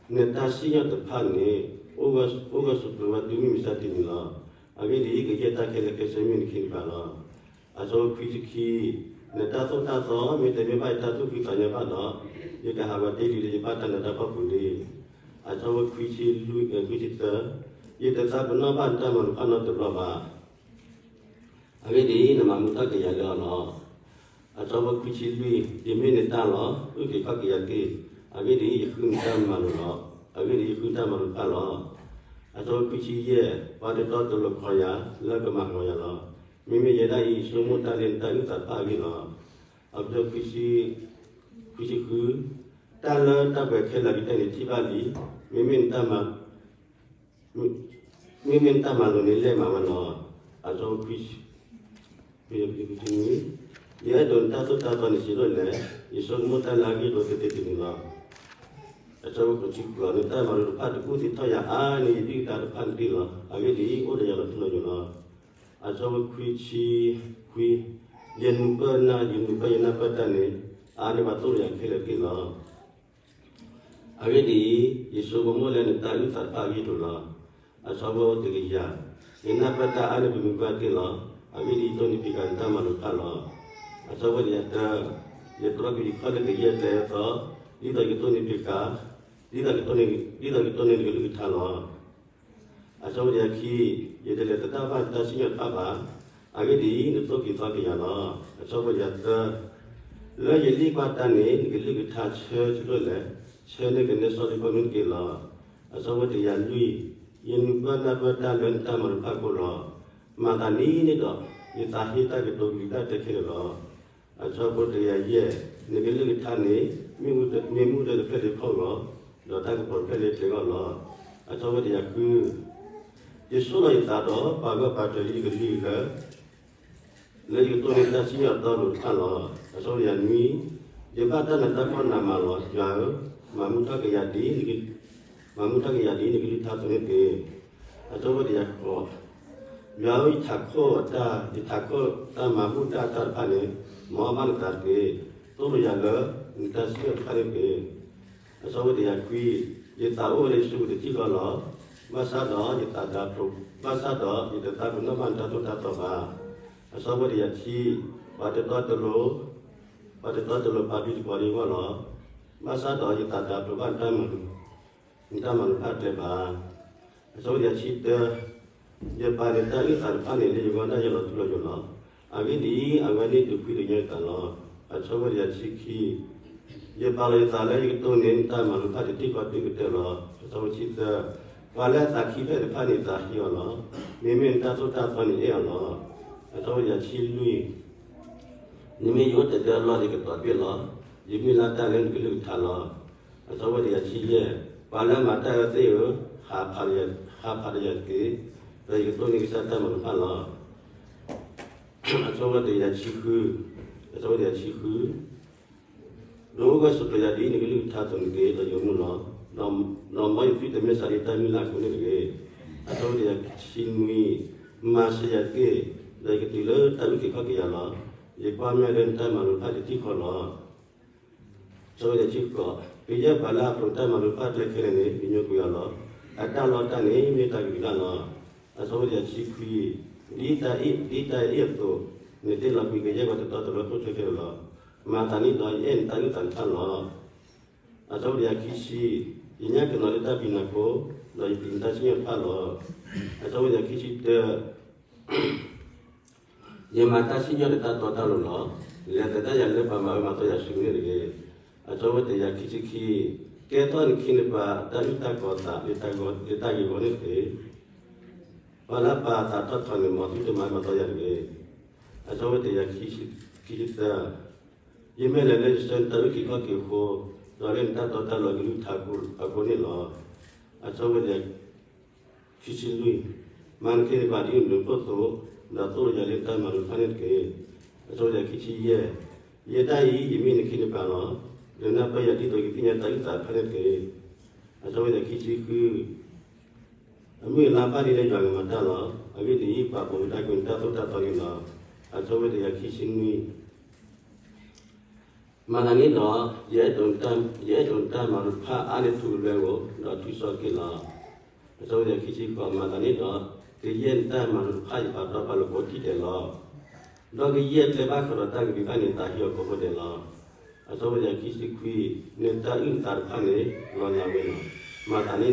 နတၢ်စံၣ်ညီၣ်တဖၣ်န့ၣ် အိၣ်ဂၢၢ်ဆိးကျၢၤဝဲတုၤမုၢ်မဆါတနံၤလီၤ. အဂ့ၢ်ဒ်အံၤ, ကယဲၢ်တၢ်ခဲလၢာ်ခဲဆ့မ့ၢ်နခ့နပာ်လီၤ. အဆၢဖိခွံဆံခံ, နတၢ်သိၣ်တၢ်သီမ့ၢ်တမ့ၢ်ဘၣ်ယတၢ်သူၣ်ဖှံသးညီဘၣ်ဒီး, ယကဟးဂီၤတ့ၢ်လံလၢယဘၣ်တၢ်နးတၢ်ဖှီၣ်ပူၤလံ. အဆၢဖိခွံဆံလွံၢ်, ခွံဆံသၢ, ယတသးပနီၣ်ဘၣ်နတၢ်မၤလိာ်တဖၣ်နီတဘျီဘၣ်. အဂ့ၢ်ဒ်အံၤ, နမၤမူထီၣ်က့ၤယၤလၢအီၤလီၤ. အဆၢဖိခွံဆံလွံၢ်, ယမ့ၢ်နတၢ်လီၤ, အုၣ်က့ၤခီၣ်က့ၤယၤတက့ၢ်. အဂ့ၢ်ဒ်အံၤ, ယဃုနတၢ်မၤလိာ်လီၤ. အဂ့ၢ်ဒ်အံၤ, ယဃုနတၢ်မၤလိာ်တဖၣ်လီၤ. အဆၢဖိခွံဆံယဲၢ်, ပှၤတတီတလိၤခိးယၤ, လၢကမၤဟးဂီၤယၤလီၤ. မ့မ့ၢ်ယဲဒၣ်အံၤ, ယဆိကမိၣ်တၢ်လၢနတၢ်အုၣ်သးတဖၣ်အဂ့ၢ်လီၤ. အဆၢဖိခွံဆံ, ခွံဆံဃု, တၢ်လၢတၢ်ပှဲၤခဲလၢာ်ကတၢၢ်န့ၣ် ထံၣ်ဘၣ်လံ. မ့မ့ၢ်နတၢ်မၤ မ့မ့ၢ်နတၢ်မၤလိာ်န့ၣ် လဲၢ်မးဝဲလီၤ. အဆၢဖိခွံဆံ, ယအဲၣ်ဒိးနတၢ်သိၣ်တၢ်သီန့ၣ် ဆံးဒိၣ်လဲၣ်. ယဆိကမိၣ်တၢ်လၢအဂ့ၢ်ဒိၣ်သ့ၣ်သ့ၣ်တနံၤလီၤ. အဆၢဖိခွံဆံဃိး, နတၢ်မၤလိာ်တဖၣ်တကူၣ်သ့ထီၣ်ယၤအါန့ၢ်ယဒုၣ်ဒါတဖၣ်န့ၣ်လီၤ. အဂ့ၢ်ဒ်အံၤ, အိၣ်ဒီးယၤလီၤထူလီၤယိာ်လီၤ. အဆၢဖိခွံဆံခွံ, ယနၢ်ပၢၢ်နၢ်, ယနၢ်ပၢၢ်ယနၢ်ပၢၢ်တၢ်န့ၣ်, အါန့ၢ်ပှၤသိၣ်လိယၤခဲလၢာ်တက့ၢ်လီၤ. အဂ့ၢ်ဒ်အံၤ, ယဆိကမိၣ်လၢနတၢ်အုၣ်သးတဖၣ်အဂ့ၢ်ဒိၣ်လီၤ. အဆၢဖိတကယၤ, ယနၢ်ပၢၢ်တၢ်အါန့ၢ်ပမုၢ်ပှၢ်တက့ၢ်လီၤ. အဂ့ၢ်ဒ်အံၤ, ယတိၢ်နီၣ်ဖံးဃာ်နတၢ်မၤလိာ်တဖၣ်လီၤ. အဆၢဖိတကယၤတၢ, ယတြီကွံာ်ယခီၣ်လၢကယဲၢ်ကျဲအသီ, ဒ်သိးယကတိၢ်နီၣ်ဖံးဃာ်, ဒ်သိးယကတိၢ်နီၣ်, ဒ်သိးယကတိၢ်နီၣ်နကလုၢ်ကထါလီၤ. အဆၢဖိတကယၤခံ, ယတလဲၤသဒၣ်ဘၣ်နတၢ်စံၣ်ညီၣ်တဖၣ်ဘၣ်. အဂ့ၢ်ဒ်အံၤ, နသိၣ်က့ၤသီက့ၤယၤလီၤ. အဆၢဖိတကယၤသၢ, လၢယလံၣ်ကွၢ်တၢ်န့ၣ် နကလုၢ်ကထါဆၢဆံးဒိၣ်လဲၣ်, ဆၢန့ၢ်ကနဲစီဒံဖိမုၣ်တက့ၢ်လီၤ. အဆၢဖိတကယၤလွံၢ်, ယနၢ်ပၢၢ်နၢ်ပၢၢ်တၢ်လၢနတၢ်မၤလိာ်တဖၣ်အဃိလီၤ. မၤသးဒ်န့ၣ်ဒီး, ယသးဟ့တၢ်ကတိၤကလုၢ်တၢ်တဲခဲလၢာ်လီၤ. အဆၢဖိတကယၤယဲၢ်, နကလုၢ်ကထါန့ၣ် မ့ၢ်မူဒါတဖျၢၣ်လၢဖီၣ်ဂီၤ, ဒီးတၢ်ကပီၤတဖျၢၣ်လၢကျဲဂီၢ်လီၤ. အဆၢဖိတကယၤဃု, ယဆိၣ်လီၤယသးဒီး ပာ်ဂၢၢ်ပာ်ကျၢၤလၢယကလုၢ်လၢ လၢယကတိၢ်န့ၢ်တၢ်စံၣ်ညီၣ်အတီအလိၤတဖၣ်လီၤ. အဆၢဖိတကယၤနွံ, ယဘၣ်တၢ်နးတၢ်ဖှီၣ်နးမးလီၤ. ယွၤဧၢ, မၤမူထီၣ်က့ၤယၤဒ် မၤမူထီၣ်က့ၤယၤဒ်နကလုၢ်ကထါအသိးန့ၣ်တက့ၢ်. အဆၢဖိတကယၤဃိး, ယွၤဧၢ, ယထးခိၣ်တၢ်, ယထးခိၣ်တၢ်မၤဘူၣ်တၢ်အတၢ်တဖၣ်န့ၣ်, မ်အဘၣ်နသးတက့ၢ်. သိၣ်လိယၤလၢနတၢ်စံၣ်ညီၣ်တဖၣ်န့ၣ်တက့ၢ်. အဆၢဖိတကယၤခွံ, ယသးအိၣ်ဝဲလၢယစုပူၤတထံၣ်ဃီလီၤ. ဘၣ်ဆၣ်ဒီးယသးဒၢဖျိး, ဘၣ်ဆၣ်ဒီးယတသးပ့ၤနီၣ်ဘၣ်နတၢ်သိၣ်တၢ်သီဘၣ်. အဆၢဖိတကယၤခံ, ပှၤတတီတလိၤ, ပှၤတတီတလိၤပာ်ဘျုးတပှၤဒံးအဂီၢ်လီၤ. ဘၣ်ဆၣ်ဒီးယသးတၢ်ပျိာ်ဘၣ်နတၢ်မၤလိာ်, နတၢ်မၤလိာ်တဖၣ်တဖျဲးဘၣ်. အဆၢဖိတကယၤခံဆံတၢ, ယပာ်နတၢ်အုၣ်သးတဖၣ်န့ၣ် လၢယဂီၢ်ဒၣ်ယဲလီၤထူလီၤယိာ်လီၤ. အဂ့ၢ်ဒ်အံၤ, အဝဲန့ၣ်ဒုးဖှံဒုးညီယသးလီၤ. အဆၢဖိတကယၤခံဆံခံ, ယပာ်လီၤယသးလၢယကတိၢ်န့ၢ်နတၢ်မၤလိာ်တဖၣ်တထံၣ်ဃီတုၤကတၢၢ်လီၤ. အဆၢဖိတကယၤခံဆံသၢ, ပှၤလၢအသးခံဖျၢၣ်တဖၣ်န့ၣ် သးဟ့အီၤလီၤ. မ့မ့ၢ်နတၢ်သိၣ်တၢ်သီန့ၣ်အဲၣ်အီၤလီၤ. အဆၢဖိတကယၤခံဆံလွံၢ်, နမ့ၢ်ယအိၣ်တ့ၢ်တၢ်အလီၢ်န့ၣ် ယကတီၤတဘ့ၣ်လီၤ. ယမုၢ်လၢ်တၢ်လၢနကလုၢ်ကထါလီၤ. အဆၢဖိတကယၤခံဆံယဲၢ်, ပှၤလၢအမၤတၢ်အၢသ့ၣ်ဧၢ, ဟးဖးတယၤတက့ၢ်, ဒီးယကတိၢ်န့ၢ်ကစၢ်တၢ်မၤလိာ်တဖၣ်လီၤ. အဆၢဖိတကယၤခံဆံဃု, အဆၢဖိတကယၤခံဆံဃု, ဒိးအိၣ်ဂၢၢ်ဆိးကျၢၤယၤဒ်နကလုၢ်ကထါအသိးန့ၣ်တက့ၢ်, ဒီးယအိၣ်မူလီၤ. ဒီးမ်ယသွံၣ်တမ့ၢ်စးဒ်တၢ်မုၢ်လၢ်အဃိန့ၣ်တဂ့ၤ. အဆၢဖိတကယၤခံဆံနွံ, မၤစၢၤယၤတက့ၢ်, ဒီးယကတုၤလၢတၢ်အုၣ်က့ၤခီၣ်က့ၤယၤလီၤ. ယကွၢ်မဲာ်လၢနတၢ်မၤလိာ်တဖၣ်တထံၣ်ဃီလီၤ. အဆၢဖိတကယၤခံဆံဃိး, ကယဲၢ်ပှၤလၢအပျိာ်တၢ်မၤလိာ်တဖၣ်ကျဲခဲလၢာ်န့ၣ် ကညိကွံာ်အီၤလီၤ. အတၢ်လီတၢ်န့ၣ် မ့ၢ်တၢ်ကလုၢ်ကထါလီၤ. အဆၢဖိတကယၤခံဆံခွံ, ဒ်တၢ်အံၤ, ဒ်တၢ်အံၤအသိး, နတ့လီၤကွံာ်ကယဲၢ်ပှၤတတီတလိၤအခိၣ်ချၢခဲလၢာ်လီၤ. မၤသးဒ်န့ၣ်ဒီး ယအဲၣ်နတၢ်အုၣ်သးတဖၣ်လီၤ. အဆၢဖိတကယၤခံဆံ, ယညၣ်ကနီၤလၢတၢ်ပျံၤနၤအဃိ, ဒီးယပျံၤနတၢ်စံၣ်ညီၣ်တဖၣ်လီၤ. အဆၢဖိတကယၤခံဆံတၢ, ယမၤတၢ်စံၣ်ညီၣ်လၢတၢ်တီတၢ်လိၤလီၤ. လဲၤသဒၣ်ယၤလၢပှၤမၤအၢမၤသီယၤစုန့ၣ်တဂ့ၤ. အဆၢဖိတကယၤခံဆံခံ, ကဲထီၣ်နခ့နပှၤတၢ်အုၣ်တၢ်ကီၤသး လၢတၢ်ဂ့ၢ်ဝီန့ၣ်တက့ၢ်. ပှၤလၢအပာ်အသးထီၣ်ထီန့ၣ် မ်သုတမၤအၢမၤသီယၤတဂ့ၤ. အဆၢဖိတကယၤခံဆံသၢ, ယမ့ၢ်လဲၤလၢယဆှၢနတၢ်အုၣ်က့ၤခီၣ်က့ၤအဃိ, ဒီးလၢနတၢ်တီတၢ်လိၤအကလုၢ်ကထါအဃိန့ၣ်လီၤ. အဆၢဖိတကယၤ ခံဆံလွံၢ်, မၤနခ့နပှၤဒ်နဒိးဖျိအသိး, ဒီးသိၣ်လိယၤလၢနတၢ်မၤလိာ်တဖၣ်န့ၣ်တက့ၢ်. အဆၢဖိတကယၤခံဆံယဲၢ်, ယဲဒၣ်အံၤ ယမ့ၢ်နခ့နပှၤလီၤ. ဒုးနၢ်ပၢၢ်ယၤဒ်သိးယကသ့ၣ်ညါတၢ်အုၣ်သးတဖၣ်န့ၣ်တက့ၢ်. အဆၢဖိတကယၤခံဆံဃု, အမုၢ်အလါဘၣ်ဒ်လၢယွၤကမၤတၢ်လီၤ. အဂ့ၢ်ဒ်အံၤ, ပှၤပိာ်ကဒါကွံာ်နတၢ်သိၣ်တၢ်သီန့ၣ်လီၤ. အဆၢဖိတကယၤခံဆံနွံ, မၤသးန့ၣ်ဒီး, ယအဲၣ်ဒိးနတၢ်မၤလိာ်တဖၣ်အါန့ၢ်ထူကလွဲဧိၤ, ဒီးထုကစီၣ်တက့ၢ်လီၤ. အဆၢဖိတကယၤခံဆံဃိး, မၤသးန့ၣ်ဒီး, ကယဲၢ်နတၢ်မၤလိာ်တ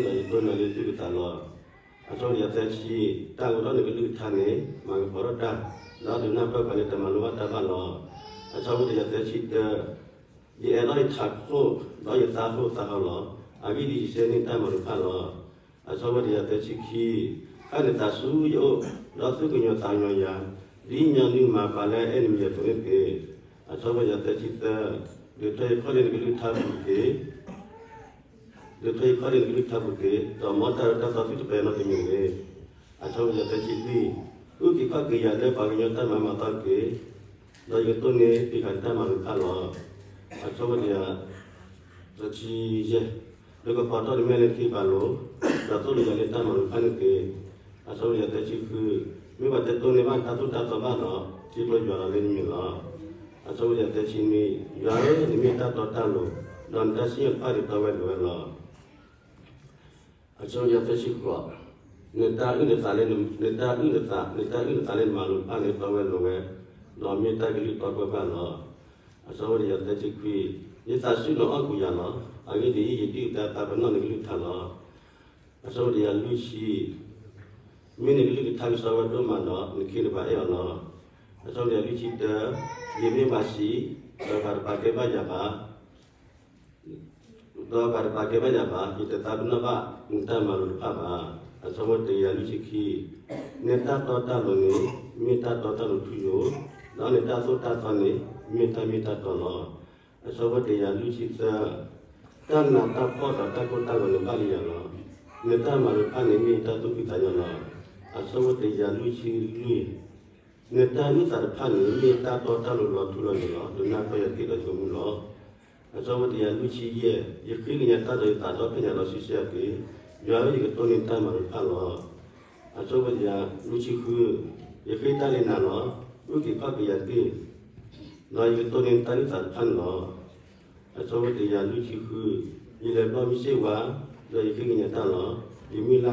ဖၣ်ယပာ်တီပာ်လိၤကိးထံၣ်ဒဲးလီၤ. ဒီးကယဲၢ်ကျဲဘၣ်ဃးဒီးတၢ်ကဘျံးဘၣ်န့ၣ် သးဟ့အီၤကိးဖိဒဲးလီၤ. အဆၢဖိတကယၤခံဆံခွံ, နတၢ်အုၣ်နသးတဖၣ်န့ၣ် လီၤလးဝဲလီၤ. မၤသးန့ၣ်ဒီးယတိၢ်နီၣ်လၢသုကသးလီၤ. အဆၢဖိတကယၤသၢဆံ, တၢ်အိးထီၣ်နကလုၢ်ကထါန့ၣ် မၤကပီၤထီၣ်တၢ်, ဒီးဒုးနၢ်ပၢၢ်ပှၤလၢတမၤလိဘၣ်တၢ်ဘၣ်လီၤ. အဆၢဖိတကယၤသၢဆံတၢ, ယအဲၣ်ထီၣ်ယထးခိၣ်, ဒီးယသးဟိသးဟီလီၤ. အဂ့ၢ်ဒ်အံၤ, ယဆှၢန့ၢ်တၢ်မၤလိာ်တဖၣ်လီၤ. အဆၢဖိတကယၤသၢဆံခံ, ဃၣ်နသးဆူယအိၣ်, ဒီးသူၣ်ကညီၤသးကညီၤယၤ, ဒ်ညီနုၢ်မၤပှၤလၢအအဲၣ်နမံၤအသိးန့ၣ်တက့ၢ်. အဆၢဖိတကယၤသၢဆံသၢ, ဒုးထွဲယခီၣ်လၢနကလုၢ်ကထါပူၤတက့ၢ်. ဒုးထွဲယခီၣ်လၢနကလုၢ်ကထါပူၤတက့ၢ်, ဒီးမ်တၢ်အၢတၢ်သီသုတပှဲၤနီတမံၤတဂ့ၤ. အဆၢဖိတကယၤသၢဆံလွံၢ်, အုၣ်က့ၤခီၣ်က့ၤယၤလၢပှၤကညီတၢ်မၤမၤသီတက့ၢ်, ဒီးယကတိၢ်န့ၢ်ပှၤတၢ်မၤလိာ်တဖၣ်လီၤ. အဆၢဖိတကယၤ သၢဆံယဲၢ်, ဒီးကပီၤထီၣ်နမဲာ်လၢနခ့ပာ်လိၤ, ဒီးသိၣ်လိယၤလၢတၢ်မၤလိာ်တဖၣ်န့ၣ်တက့ၢ်. အဆၢဖိတကယၤသၢဆံဃု, မ့ၢ်ပှၤတတိၢ်န့ၢ်ဘၣ်နတၢ်သိၣ်တၢ်သီဘၣ်ဒီး, စံးဘျုးယွၤဒီးလၢနမံၤလီၤ. အဆၢဖိတကယၤသၢဆံနွံ, ယွၤဧၢ, နမ့ၢ်တၢ်တီတၢ်လိၤ, ဒီးနတၢ်စံၣ်ညီၣ်တဖၣ်န့ၣ်တီဝဲလိၤဝဲလီၤ. အဆၢဖိတကယၤသၢဆံဃိး, နတၢ်အုၣ်နသးလၢန, နတၢ်အုၣ်နသး, နတၢ်အုၣ်နသးလၢနမၤလိာ်တဖၣ်န့ၣ်တီဝဲလိၤဝဲ, ဒီးမ့ၢ်တၢ်ကလုၢ်တီပှၢ်ပှၢ်လီၤ. အဆၢဖိတကယၤသၢဆံခွံ, ယသးဆူၣ်နအီၣ်ကူးယၤလီၤ. အဂ့ၢ်ဒ်အံၤ, ယဒုၣ်ဒါသးပ့ၤနီၣ်နကလုၢ်ကထါလီၤ. အဆၢဖိတကယၤလွံၢ်ဆံ, မ့ၢ်နကလုၢ်ကထါကဆှီဝဲဒိၣ်မးဒီး, နခ့နပှၤအဲၣ်အီၤလီၤ. အဆၢဖိတကယၤလွံၢ်ဆံတၢ, ယမ့ၢ်ပှၤဆံး, ဒီးပှၤတပာ်ကဲဘၣ်ယၤဘၣ် ဒီးပှၤတပာ်ကဲဘၣ်ယၤဘၣ်, ယတသးပ့ၤနီၣ်ဘၣ်နတၢ်မၤလိာ်တဖၣ်ဘၣ်. အဆၢဖိတကယၤလွံၢ်ဆံခံ, နတၢ်တီတၢ်လိၤန့ၣ်, မ့ၢ်တၢ်တီတၢ်လိၤထူယိာ်, ဒီးနတၢ်သိၣ်တၢ်သီန့ၣ်, မ့ၢ်တၢ်မ့ၢ်တၢ်တီလီၤ. အဆၢဖိတကယၤလွံၢ်ဆံသၢ, တၢ်နးတၢ်ဖှီၣ်ဒီးတၢ်ကိၢ်တၢ်ဂီၤန့ၣ်ဘၣ်လံယၤလီၤ. နတၢ်မၤလိာ်တဖၣ်န့ၣ် မ့ၢ်ယတၢ်သူၣ်ဖှံသးညီလီၤ. အဆၢဖိတကယၤလွံၢ်ဆံလွံၢ်, နတၢ်အုၣ်သးတဖၣ်န့ၣ် မ့ၢ်တၢ်တီတၢ်လိၤလီၤထူလီၤယိာ်လီၤ. ဒုးနၢ်ပၢၢ်ယၤတက့ၢ်ဒီးယကမူလီၤ. အဆၢဖိတကယၤလွံၢ်ဆံယဲၢ်, ယဃ့ကညးတၢ်ဒီးယသးဒီဖျၢၣ်ညါလီၤဆံဆဲအက့ၢ်, ယွၤဧၢ, ယကတိၢ်န့ၢ်နတၢ်မၤလိာ်တဖၣ်လီၤ. အဆၢဖိတကယၤလွံၢ်ဆံဃု, ယဃ့တၢ်လၢနၤလီၤ. အုၣ်က့ၤခီၣ်က့ၤယၤတက့ၢ်, ဒီးယကတိၢ်န့ၢ်နတၢ်အုၣ်သးတဖၣ်န့ၣ်လီၤ. အဆၢဖိတကယၤလွံၢ်ဆံဃု, ယလဲၤဘျီမုၢ်စ့ၢ်ဝါ, ဒီးယဃ့ကညးတၢ်လီၤ. ယမုၢ်လၢ်တၢ်လၢနကလုၢ်ကထါလီၤ. အဆၢဖိတကယၤလွံၢ်ဆံဃိး, ယမ့ၢ်လဲၤလီတၢ်စိၤတီဆၢကတီၢ်တဖၣ်, ဒ်သိးယကဆိကမိၣ်တၢ်လၢနကလုၢ်, ဒ်သိးယကဆိကမိၣ်တၢ်လၢနကလုၢ်ကထါအဂ့ၢ်လီၤ. အဆၢဖိတကယၤလွံၢ်ဆံခွံ, လွံၢ်ဆံဃိးဆံခွံ, ဒ်သိးယကဆိကမိၣ်တၢ်လၢနတၢ်မၤလိာ်အဂ့ၢ်လီၤ. လွံၢ်ဆံဃိး, လွံၢ်ဆံခွံ, ဒိကနၣ်လၢယကလုၢ်ကထါ, ဒ်နဘျုးဖှိၣ်အသိးန့ၣ်တက့ၢ်. ယွၤဧၢ, ဒ်နစံၣ်ညီၣ်တၢ်အသိးန့ၣ် မၤမုာ်ထီၣ်က့ၤယၤတက့ၢ်. အဆၢဖိတကယၤယဲၢ်ဆံ, ပှၤလၢအဃုမၤတၢ်အၢတဖၣ်န့ၣ်သဝီ, ပှၤလၢအဃုမၤတၢ်အၢတဖၣ်န့ၣ်သဝီသး, ဒီးအိၣ်ယံၤဝဲတၢ်သိၣ်တၢ်သီလီၤ. အဆၢဖိတကယၤယဲၢ်ဆံတၢ, နအိၣ်ဘှံး, နအိၣ်ဘှံးယွၤဧၢ, ဒီးနတၢ်မၤလိာ်တဖၣ်န့ၣ်, ဒီးနတၢ်မၤလိာ်တဖၣ်န့ၣ် မ့ၢ်အမ့ၢ်အတီခဲလၢာ်လီၤ. အဆၢဖိတကယၤယဲၢ်ဆံခံ, ယသ့ၣ်ညါလၢပျၢၤ လၢနတၢ်အုၣ်သးတဖၣ်အပူၤ လၢနပၢ်လီၤထူလီၤယိာ်လီၤ. အဆၢဖိတကယၤယဲၢ်ဆံသၢ, ကွၢ်ဆိကမိၣ်လၢယတၢ်နးတၢ်ဖှီၣ် ဒီးမၤပူၤမၤဖျဲးလၢယၤတက့ၢ်. အဂ့ၢ်ဒ်အံၤ, နတၢ်သိၣ်တၢ်သီန့ၣ် ယတသးပ့ၤနီၣ်ဘၣ်. အဆၢဖိတကယၤယဲၢ်ဆံလွံၢ်, လူၤယဂီၢ်, ဒီးမၤပူၤမၤဖျဲးလၢယၤတက့ၢ်. ဒ်နကလုၢ်ကထါအသိးန့ၣ် မၤမုာ်ထီၣ်က့ၤလၢယၤတက့ၢ်. အဆၢဖိတကယၤယဲၢ်ဆံယဲၢ်, အဆၢဖိယဲၢ်ဆံယဲၢ်, တၢ်အုၣ်က့ၤခီၣ်က့ၤတၢ်န့ၣ် အိၣ်ယံၤဝဲဒီးတတီတလိၤဘၣ်လီၤ. အဂ့ၢ်ဒ်အံၤ, အဝဲသ့ၣ်တဖၣ်န့ၣ် တဃုဘၣ်တၢ်မၤလိာ်တဖၣ်ဘၣ်. အဆၢဖိတကယၤယဲၢ်ဆံဃု, ယွၤဧၢ, နသုအိၣ်သးအိၣ်တၢ်ဒိၣ်မးလီၤ. ဒ်နစံၣ်ညီၣ်တၢ်တဖၣ်အသိးန့ၣ် မၤမုာ်ထီၣ်က့ၤယၤတက့ၢ်. အဆၢဖိယဲၢ်ဆံခွံ, ယအဲၣ် ယအဲၣ်နတၢ်မၤလိာ်တဖၣ်ဒ်လဲၣ်န့ၣ်, ယအဲၣ်နတၢ်မၤလိာ်တဖၣ်ဒ်လဲၣ်န့ၣ် ကွၢ်ဆိကမိၣ်တက့ၢ်. ယွၤဧၢ, ဒ်နဘျုးနဖှိၣ်အသိးန့ၣ် မၤမုာ်ထီၣ်က့ၤလၢယၤတက့ၢ်. အဆၢဖိတကယၤဃုဆံ, နကလုၢ်ကထါခီၣ်ထံးန့ၣ်, နကလုၢ်ကထါခီၣ်ထံးန့ၣ် မ့ၢ်အမ့ၢ်အတီလီၤ. ဒီးနတၢ်တီတၢ်လိၤတၢ်စံၣ်ညီၣ်တဖၣ်န့ၣ် အိၣ်ဝဲလီၤစိၤလီၤထီကိးထံၣ်ဒဲးလီၤ. အဆၢဖိတကယၤဃုဆံတၢ, ပဒိၣ်ဖးဒိၣ်မၤအၢမၤသီယၤကလီကလီလီၤ. ဘၣ်ဆၣ်ဒီးယသးပျံၤတၢ်လၢနကလုၢ်ကထါအဃိလီၤ. အဆၢဖိတကယၤဃုဆံခံ, ဒီးယသူၣ်ဖှံသးညီလၢနကလုၢ်ကထါအဃိ, ဒ်ပှၤလၢအထံၣ်နတၢ်ဂ့ၤန့ၢ်အါကလဲာ်အသိးလီၤ. အဆၢဖိတကယၤဃုဆံသၢ, တၢ်ဒုၣ်ဒွဲၣ်ဒီးတၢ်မၤတရီတပါ, တၢ်ဒုၣ်ဒွဲၣ်, တၢ်မၤ တၢ်ကတိၤကလုာ်ကလုာ်, တၢ်ကတိၤကလုာ်ကလုာ်ဒီးတၢ်, တၢ်ကတိၤ, တၢ်လဲၣ်, တၢ်ကတိၤကလုာ်ကလုာ်န့ၣ် တၢ်ဟ့ၣ်အီၤဒီးသးဘၣ်အၢလီၤ. တၢ်ကတိၤကလုာ်ကလုာ်န့ၣ် တၢ်ဟ့ၣ်အီၤဒီးသးဘၣ်အၢလီၤ. မ့မ့ၢ်တၢ်သိၣ်တၢ်သီန့ၣ်အဲၣ်လီၤ. အဆၢဖိတကယၤဃုဆံလွံၢ်, အဆၢဖိတကယၤဃုဆံလွံၢ်, တနံၤတနံၤနွံစု, ယကစံးထီၣ်ပတြၢၤလၢနတၢ်တီတၢ်လိၤတၢ်စံၣ်ညီၣ်တဖၣ်အဃိလီၤ. အဆၢဖိတကယၤဃုဆံ, ဃုဆံယဲၢ်, ပှၤလၢအအဲၣ်နတၢ်သိၣ်တၢ်သီတဖၣ်န့ၣ် အိၣ်ဒီးတၢ်ဃူတၢ်ဖိးအါမးလီၤ. ဒီးတၢ်လီၤဃံၤအလီၢ်တအိၣ်ဘၣ်ဒီးအီၤဘၣ်. အဆၢဖိတကယၤဃုဆံဃု, ယွၤဧၢ, ယကွၢ်လၢနတၢ်အုၣ်က့ၤခီၣ်က့ၤကျဲ, ဒီးယတိၢ်နီၣ်ဖံးဃာ်နတၢ်မၤလိာ်တဖၣ်လီၤ. အဆၢဖိတကယၤဃုဆံနွံ, နတၢ်အုၣ်နသးတဖၣ်န့ၣ်, နတၢ်အုၣ်နသးတဖၣ်န့ၣ် ယတိၢ်နီၣ်လၢသး, ဒီးယအဲၣ်အီၤဒိၣ်ဒိၣ်ကလဲာ်လီၤ. အဆၢဖိတဆံခွံ, ဒီးယတိၢ်န့ၢ်နတၢ်မၤလိာ်, ယကတိၢ်န့ၢ်နတၢ်မၤလိာ်ဒီးနတၢ်အုၣ်သးတဖၣ်လီၤ. ယတိၢ်န့ၢ်နတၢ်မၤလိာ်ဒီးနတၢ်အုၣ်သးတဖၣ်လီၤ. အဂ့ၢ်ဒ်အံၤ, ယကျဲကပှဲၤအိၣ်လၢမဲာ်ညါခဲလၢာ်လီၤ. အဆၢဖိတကယၤဃုဆံ, ယတိၢ်န့ၢ်နတၢ်မၤလိာ်, တကယၤဃုဆံခွံ, တကယၤဃုဆံခွံ, တကယၤဃုဆံခွံ တိၢ်နတၢ်မၤလိာ်တဖၣ်လီၤ. မ်အဝဲဒၣ် မ်ယတၢ်ထုကဖၣ်ဟဲထီၣ်ဆူနက့ၤ, ယွၤဧၢ, ဒုးနၢ်ပၢၢ်ယၤဒ်နကလုၢ်ကထါအသိးတက့ၢ်. အဆၢဖိတကယၤနွံဆံ, မ်ယဃ့ကညးတၢ်ထီၣ်ဆူနက့ၤ, ဒီးမၤပူၤမၤဖျဲးယၤဒ်နကလုၢ်ကထါအသိးတက့ၢ်. အဆၢဖိတကယၤနွံဆံတၢ, တုၤနသိၣ်လိယၤလၢနတၢ်မၤလိာ်တဖၣ်ဒီး, ယထးခိၣ်ကစံးထီၣ်ပတြၢၤတၢ်လီၤ. အဆၢဖိတကယၤနွံဆံခံ, ယပျဲကစံၣ်တဲၤတဲလီၤနကလုၢ်ကထါလီၤ. အဂ့ၢ်ဒ်အံၤ, နတၢ်မၤလိာ်တဖၣ်န့ၣ်မ့ၢ်အတီအလိၤခဲလၢာ်လီၤ. အဆၢဖိတကယၤနွံဆံသၢ, မ်နစုမၤစၢၤယၤတက့ၢ်. အဂ့ၢ်ဒ်အံၤ, ယဃုထၢနတၢ်မၤလိာ်တဖၣ်လီၤ. အဆၢဖိနွံဆံသၢ, ယဆှၢနတၢ်အုၣ်က့ၤခီၣ်က့ၤယွၤဧၢ, ဒီးနတၢ်သိၣ်တၢ်သီန့ၣ် မ့ၢ်ယတၢ်သူၣ်ဖှံသးညီလီၤ. အဆၢဖိတကယၤနွံဆံဃု, နွံဆံယဲၢ်, မ်ယသးမုာ်တက့ၢ်, ဒီးကစံးထီၣ်ပတြၢၤနၤလီၤ. ဒီးမ်နစံၣ်ညီၣ်တၢ်တဖၣ်န့ၣ်မၤစၢၤယၤတက့ၢ်. အဆၢဖိတကယၤနွံဆံဃု, ယၤပူၤတဲဒ်သိးလၢဟါမၢ်တဲာ်ဒ်သိးလီၤ. ဃုန့ၢ်နခ့တပၤတက့ၢ်. အဂ့ၢ်ဒ်အံၤ, အဂ့ၢ်ဒ်အံၤ, ယတသးပ့ၤနီၣ်ဘၣ်နတၢ်မၤလိာ်တဖၣ်ဘၣ်လီၤ. ဝံသးစူၤ ယကဝံသးစူၤနီၤ, ဝဲတၢ်တၢ်ဖိလီၤနီၤ. ယဲဒၣ်န့ၣ်ဝဲဒၣ်, ယလဲၤခီၣ်ထံးလီၤတမ့ၢ်ဘၣ်, ကဲထီၣ်အစုဖိဘၣ်, စံးထီၣ်ယွၤစုဖိဘၣ်, မ့ၢ်ဒၣ်ဘၣ်ထီၣ်သ့ၣ်ထီၣ်ဝၣ်ဖိလီၤနီၤ. ဖဲခံကထိလွံၢ် စးထီၣ်ဖဲယဘၣ်ဒိဝဲ, ခံကထိလွံၢ်ယဘၣ်ဒိလီၤ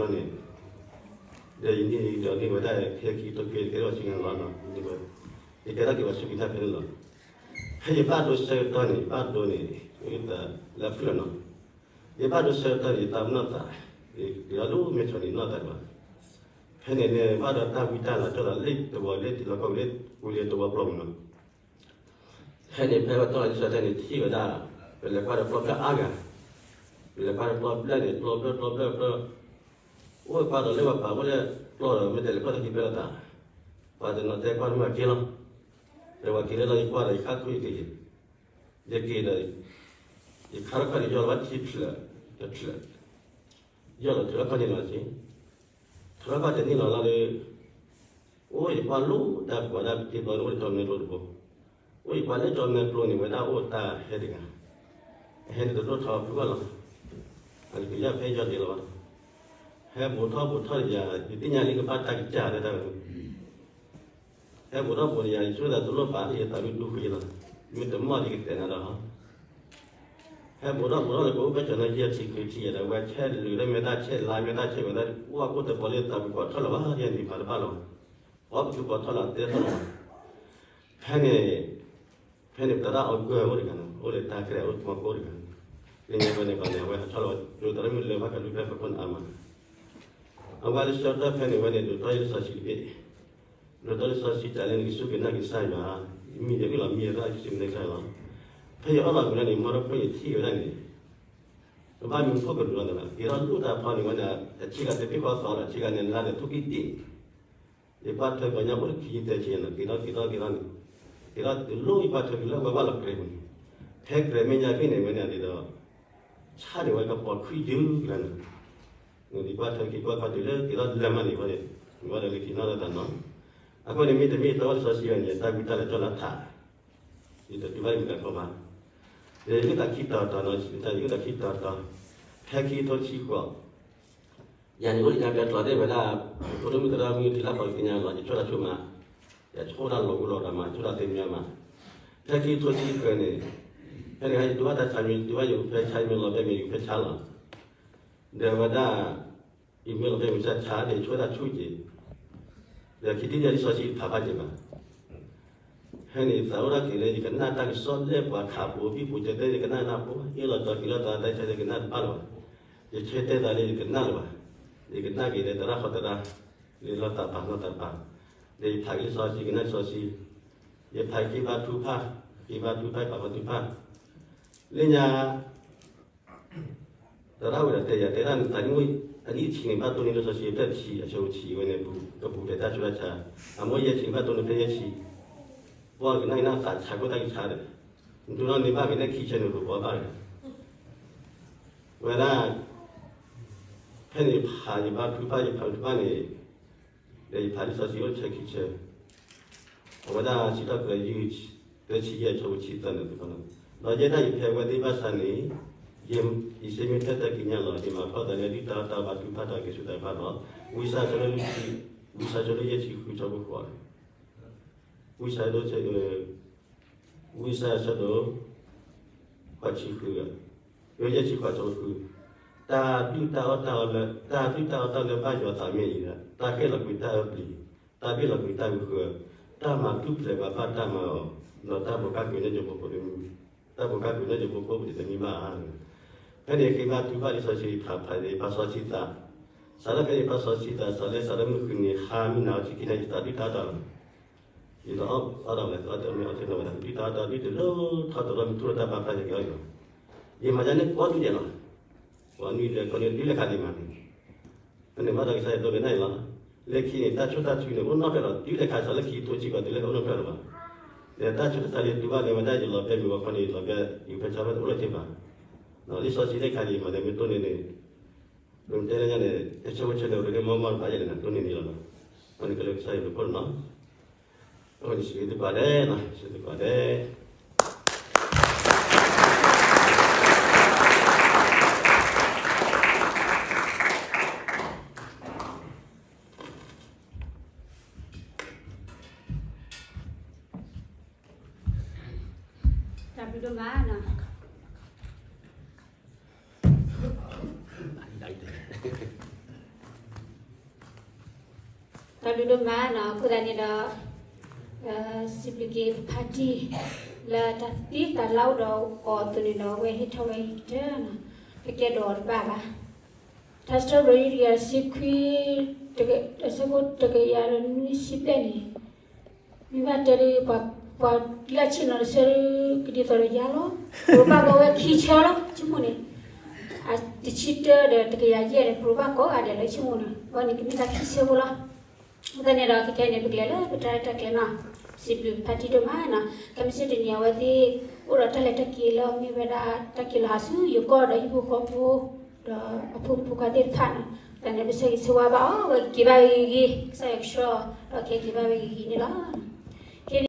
န့ၣ်, ဒီးယန့ၢ်ဒီးန့ၢ်ဝဲဒၣ် ဖဲခံကထိခွံ ကဲထီၣ်ဆူညါလီၤနီၤ, ယကဲထီၣ်က့ၤပှၤစူၢ်က့ၤနာ်ဖဲန့ၣ်လီၤ. ဖဲယဘၣ်ဒိဆၢကတီၢ်န့ၣ် ယဘၣ်ဒိန့ၣ် ယသးလၢဖျၢၣ်နီၤ, ယဘၣ်ဒိဆၢကတီၢ်န့ၣ် ယသးပနီၣ်သး, ယက့ၤဒီးလၢမဲာ်ချီန့ၣ်နီၣ်သးဒံးဘၣ်. ဖဲန့ၣ်န့ၣ် ဘၣ်ဒီးတၢ်ဝံတၢ်လၤကၠီၣ်လီၤလၢတဝီၤလၢတလီၢ်ကီၢ်လၢပူၤလၢတဝီၤပျီပူၤနီၤ. ဖဲန့ၣ် ဖဲပတီၢ်လီၤလံာ်စီဆှံန့ၣ် ထံၣ်ဝဲဒၣ် ပလဲၤကွၢ်ဒီးပျီဖျၢၣ်အါဂၤ, ပလဲၤကွၢ်ဒီးပျီဖျၢၣ်န့ၣ် ပျီဖျၢၣ် ပျီဖျၢၣ် ပျီဖျၢၣ်, အိၣ်ကွၢ်ဒီးလၢပှၤပာ်အိၣ်လၢပျီဒီး မ့ၢ်တဲလဲၤကွၢ်တၢ်ခံဖဲလီၤသး, ပှၤတနီၤတဲကွၢ်မ့ၢ်က့ၤလီၤ, တဲဝဲက့ၤလၢလီၤ ယကွၢ်ဒီး ယခါခူယက့ၤ, ယက့ၤဒီး ယခါတခီန့ၣ် ယီၢ်လီၤဘၣ်ထံဖျၢၣ်တဖျၢၣ်, ယီၢ်လီၤထုးလီၤခီၣ်န့ၣ်လီၤစ့ၢ်, ထုးလီၤခီၣ်တန့ၢ်လီၤလီၤဒီး အိၣ်ယကွၢ်လိာ်တၢ်ပှၤဒၣ်က့ၤဘျီန့ၣ် အိၣ်လၢကၠီမဲာ်ကျိတဘိ, အိၣ်ယကွၢ်လၢကၠီမဲာ်ကျိန့ၣ် ဝဲဒၣ်အိၣ်တၢ်ဟဲတဂၤ, အဟဲန့ၣ်တဒိၣ်ထီၣ်ဖုဂီၢ်လီၤ, အကယၢ်ဖဲယီၢ်ဒ့လီၤဘၣ်, ဟဲဘူးထီၣ်ဘူးထီၣ်ယၤ ယသ့ၣ်ညါလံကဘၣ်တၢ်ကစၢ်လၢတၢ်ဝဲ ဟဲဘူးထီၣ်ဘူးန့ၣ်ယၤ ယဆိသးသိၣ်လိပာ်လၢယသးဒူဒူဃံလီၤ, မ့ၢ်တမီၢ်ဒ်ကတဲနၤဒီး, ဟဲဘူးထီၣ်ဘူးထီၣ်လၢပအိၣ်ဖဲကၠီနီၤ ယဲၢ်ထံခွံထံယဲၢ်ဒီး ဝဲဆဲးလုာ်လၢမဲာ်တၢ်ဆဲးလါ မဲာ်တၢ်ဆဲးဝဲဒၣ် အိၣ်အကိၣ်တဘီလၢသးပူၤကိးထီၣ်လၢၤဘၣ် ယဲၢ်နံၣ်ဖးတဘၣ်လၢၤဘၣ်, အိၣ်ပသူကိးထီၣ်လၢၤ တဲထီၣ်လၢၤဘၣ်, ဖဲန့ၣ် ဖဲန့ၣ် ပသရၣ်အီၣ်ကွဲၢ်အိၣ်တဂၤန့ၣ် အိၣ်လၢတၢ်ကရၢၢ် အိၣ်တမီၢ်ကိၣ်တဂၤန့ၣ်, လၢညါဝဲန့ၣ်ဘၣ်န့ၣ် အဝဲဟးထီၣ်လီၤ ဒိးသရၣ်မုၣ်လၢဘၣ်ကလူၢ်ဖဲပခိၣ်န့ၣ်အါမး, အဝဲလၢဆၢကတီၢ်ဖဲန့ၣ်ဝဲန့ၣ် ဒိးထီၣ်ယလံာ်စီဆှံတဘ့ၣ်, ဒိးထီၣ်လံာ်စီဆှံတၢ်လၢနကစူၢ်က့ၤနာ်က့ၤကစၢ်ယွၤ, မံၤဒီးအုၣ်လီၤမံၤဒီးယစူၢ်က့ၤနာ်က့ၤကစၢ်ယွၤလီၤ, ဖဲယအီၣ်လီၤမုာ်လီၤန့ၣ် မီၢ်ထီၣ်ဖိယထံၣ်ဝဲဒၣ်န့ၣ် ကဘၣ်မံၤဖိကဒိၣ်လီၤန့ၣ်လီၤ, က့ၤထီၣ်လူၢ်တၢ်ဖီန့ၣ်ဝဲန့ၣ် အဆ့ကၤတဘ့ၣ်ဃီသီဒီး အဆ့ကၤန့ၣ်လါဒီးထိၣ်ကံၣ်ဒံး ယပှၢ်ထၢပှၤညါအိၣ်လၢခံယတဲဆ့နီၤ က့ၤထီၣ်က့ၤထီၣ်က့ၤထီၣ်န့ၣ်, က့ၤထီၣ်တလိၣ်ယပှၢ်ထၢက့ၤလၢဝဲဘၣ်လီၤကြဲးပူၤန့ၣ်, ဖဲကြဲးမဲာ်ညါဖဲန့ၣ်ဝဲန့ၣ်ဒ်ဒီး ဆၣ်န့ၣ်ဝဲကပီၤခွံယုၢ်ကလၢန့ၣ်, ယပှၢ်ထၢက့ၤကွၢ်ခီတုၤလၢက့ၤထီၣ်လၢမးန့ၣ်ဝဲန့ၣ်, ဝဲဒီးလၢခံနီၣ်လၢတၢ်နီၤ, အဃိန့ၣ်မ့တမ့ၢ်တၢ်အိၣ်လံာ်စီဆှံဘၣ်န့ၣ် တၢ်ဝံတၢ်လၤကၠီလၢထး ယတတုၤဘၣ်ယမုၢ်ကါခီဘၣ်, ယယုၢ်သးခံတီၤတီၤနီၤ ယုၢ်သးခံတီၤတီၤ, ဖဲခံထိဆံဃိး, ယၤန့ၣ်အိၣ်လၢညါကဲကျီၤသ့ၣ်ဝဲဒၣ်, ဖိဒိၣ်မုၣ်သရၣ်မုၣ်ထံလၢ်ပီၤကသ့ၣ်ညါလီၤ ယဆိၣ်တၢ်ဆိၣ်မး, ယဆိၣ်တၢ်လီၤဝံၤလီၤဒီးမး ယဆိၣ်တၢ်သ့ၣ်မံမး, ဖဲခံထိဆံဃိးန့ၣ်, ဖဲန့ၣ်ယတူၢ်ဘၣ်တၢ်ဆါမံၤ တူၢ်ဘၣ်ယိၤဖဲဆါမံၤလီၤဖဲမ့ၢ်ယိၤဖဲဆါလီၤ, ဒီးဝဲဒၣ် ယမ့ၢ်လီၤဖဲမ့ၢ်ဆါဆါဒီးယဆိၣ်တၢ်ဆူၣ်က့ၤ, ဒီးခံထံၣ်ညါလံာ်စီဆှံဖးဘၣ်က့ၤဘၣ် ဖဲန့ၣ် သးအိၣ်ဒၣ်က့ၤလၢ ယကနၣ်တၢ်ကစီၣ်လၢပှၤခးပူၤဘံၣ်ပူၤကၠီတဲ ယကနၣ်နၢ်ဖိ ဟ့ၣ်လီၤကၠီက့ၤလီၤသးတၢ်ဆၢ ယကနၣ်တဘၣ်လၢၤဘၣ်, ယဆၢတဲသးလၢယကနၣ်လၢၤဘၣ်, ယကနၣ်က့ၤလၢသရၣ်ဃီသရၣ်, လၢလီၤသးပာ်နီၢ်သးပာ်, ဒီးယဖးက့ၤလံာ်စီဆှံ ကနၣ်လံာ်စီဆှံ, ယဖးဃ့ဘါထုကဖၣ်, ဃ့ဘါထုကဖၣ် ယဖးဘါထုကဖၣ်, လၢညါ သရၣ်ဝဲဒၣ်တဲယၤ တဲဒၣ်နသးနံၣ်အိၣ်အနံၣ်တဆံန့ၣ် ဘၣ်တိၢ်န့ၢ်လံာ်စီဆှံဖျၢၣ်တဆံ အဆၢဖိတဆံဝဲန့ၣ် ကပူၤဖျဲးတၢ်ဆူးတၢ်ဆါ, အမိၢ်ယဲၢ်ဆံန့ၣ် ဘၣ်တိၢ်န့ၢ်ဖျၢၣ်ယဲၢ်ဆံ, ပှၤကနၣ်ကနၣ်သးဆါခိၣ်သၣ်ကဆါဒီး, နတူၢ်နီၣ်န့ၢ်ဘၣ်က့ၤန့ၣ်ခံဆၢန့ၣ် ပဘီဘၣ်ဒီး, ဝဲဒၣ် ဖဲန့ၣ်ဖးယဘါထုကဖၣ် ယဖးထုကဖၣ်န့ၣ် ဒီးယဖးလံာ်စီဆှံအိၣ်ဆၢခံဆၢ, အဝဲဒၣ်စံးထီၣ်ပတြၢၤ သၢဆံယဲၢ် အဆၢဖိဆံသၢန့ၣ်တခီ, ဒီးယဲဒၣ်ယဖဲအဝဲသ့ၣ်ဘၣ်ဆၣ်န့ၣ်, ယစ့မ့ၢ်ထဲတၢ်ကံးညာ်လီၤ ယမၤဖျီၣ်သးလၢဒုၣ်တၢ်အီၣ်တၢ်အီဘါထုကဖၣ်တၢ်က့ၤဆူတၢ်ဖးဒီး, ဝံယၡါယၤ အဆၢဒိၣ်လွံၢ်ဆံ, ဝံယၡါယၤ အဆၢဒိၣ်ယဲၢ်ဆံဃု အဆၢဖိဃိး, ဝံယၡါယၤ အဆၢဒိၣ် ဝံယၡါယၤ အဆၢဒိၣ် ဃိးဆံဃု, ယဲၢ်ဆံဃိး အဆၢဖိဃု, တၢ်ဒုၣ်တၢ်အီၣ်တၢ်အီလၢ တၢ်ဒုၣ်တၢ်အီၣ်တၢ်လၢဘၣ်ယွၤသးမ့ၢ်အံၤ, တၢ်ဃ့ၢ်လီၤကွံာ်တၢ်အၢပျံၤ, တၢ်ဘ့ၣ်လီၤကွံာ်တၢ်ဂုၤဃၢၤ, တၢ်မၤထူၣ်ဖျဲးပှၤဘၣ်တၢ်မၤအီၤ, ဒီးတၢ်ဘိးကါကွံာ်န့ၢ်ယိၤဖိဃိ, တၢ်ဘိးကါကွံာ်န့ၢ်ယိၤဖိဃိပူၤန့ၣ်တမံၤဘၣ်ဧါ. ဖဲန့ၣ်ဃ့ဘါထုကဖၣ်လံာ်စီဆှံဖးဖးန့ၣ် ပာ်စီဆှံသး, စးထီၣ်ဖဲန့ၣ် ပာ်စီဆှံသး စးလၢစးထီၣ်မုၢ်ဃုနံၤ ဟါမုၢ်နၤအီၤ ဆံခံနၤ ယသးဒုၣ်တၢ်အီၣ်တၢ်လီၤ. ယသးအီၣ်တၢ်မ့ၢ်အီၣ်တၢ်မ့ၢ်အီၣ်တၢ်မ့ၢ်အီၣ်တၢ် ဒုၣ်တၢ်အီၣ်တၢ်ဒုၣ်တလၢထီၣ်တရီမ့ၢ်ထူၣ်လၢတၢ်ဘါပျၢ်ယကဲအီၣ်ယီၤ, ယမၤယါန့ၣ်ကိးနွံဒဲးလီၤ. ကိးနွံဒဲး ကိးနွံဒဲး တုၤလၢခါဒံးမးန့ၣ်, ဖဲန့ၣ်ဘၣ်ဒီးကစၢ်ယွၤဒိကနၣ်အံၤလီၤ. လၢခံန့ၣ် တၢ်ဆိၣ်တၢ်ထုန့ၣ် အိၣ်နီၢ်ဖျၢၣ်လီၤ. တုၤလၢခါစးလၢခံထိဆံဘၣ်တုၤလၢအိၣ်နီၢ်ဖျၢၣ်လီၤဘၣ်. ဒီးတၢ်ဆိၣ်တၢ်ထုလၢယတူၢ်ဘၣ်န့ၣ် ဝဲဒၣ်ယလီၤဘဲမုၢ်ဝီခီန့ၣ် ယလီၤဘဲ ယဖဲဆါဘၣ်တအိၣ်လၢၤက့ၤဘၣ်. လံာ်စီဆှံလၢခါဒံးမးန့ၣ် မ့ၢ်တိၢ်န့ၢ်န့ၣ် ပမ့ၢ်တဲလၢညါန့ၣ် တၢ်ဆၢဝဲဆၢန့ၣ် ရ့မီမီတဘၣ်ယဲၢ်န့ၣ် တိၢ်န့ၢ်န့ၣ်လီၤ. အဃိန့ၣ်ကလၢကစၢ်ယွၤဘျုးဖှိၣ်န့ၣ်လီၤ. အဃိန့ၣ် စံးဘျုးသုကိးဂၤဒဲး, စံးဘျုးသုကိးဂၤဒဲး. တၢ်ဘျုးဒိၣ်မးနီၤ. တၢ်ဘျုးဒိၣ်မးနီၤ, အဃိသတးန့ၣ်ဒီး စံးဘျုးက့ၤပဖါတံၢ် လၢတၢ်သံတၢ်လၢအိၣ်ဒီးအီၤအသိးန့ၣ်ဒီး အဝဲဟ့ၣ်ထီၣ်ဝဲအံၤကတၢၢ်နီၤ, ပကဲဒိးအီၤတဘၣ်ဘၣ်. ထါစံးထီၣ်ပတြၢၤ တကယၤတဆံခွံ, အဆၢဖိတကယၤဒီးနွံဆံဘျဲၣ်န့ၣ်, မ့ၢ်ဘၣ်တဲဒ် ပှၤလၢအဆ့ၣ်နီၤတဆၢဒ် ကဒ်သိးဒီးယၤလီၤ. ပရိဘၣ်ကီဝဲခံဆၢလီၤ ဆိကမိၣ်န့ၣ်, တဆံတၢဒီးတကယၤယဲၢ်န့ၣ် ပရိဘၣ်ကိးဂၤဒဲးလီၤ ဆိကမိၣ်န့ၣ်, အဝဲန့ၣ်ကမ့ၢ်တၢ်ခံဆၢဖိလီၤ. အဃိသတးန့ၣ်ဒီး ခဲကနံၣ်န့ၣ် ပကလဲၤလၢပတၢ်ရဲၣ်တၢ်ကျဲၤနီၤ, စံးဘျုးဖါတံၢ်ဒိၣ်မးနီၤ, ခဲမုၢ်ဆ့ၣ်တနံၤအဝဲသ့ၣ် အိၣ်ဒီးတၢ်လဲၤတၢ်က့ၤလၢအမ့ၢ်ဝဲဒၣ် တၢ်က့ၤလီၤဟးဆူယိၤကီၢ်ဒီးဟံၣ်ဖိဃီဖိ ဒီးအဖိမုၣ်ဖိခွါသ့ၣ်တဖၣ်နီၤ, အဃိသတးန့ၣ် ပဆၢဂ့ၤဆၢဝါဘၣ်အီၤ အဝဲက့ၤဘၣ်ဂ့ၤဂ့ၤ ကစၢ်ယွၤကဆှီ, ဒီးကဟဲက့ၤဘၣ်ဝဲဂ့ၤဂ့ၤန့ၣ်လီၤ.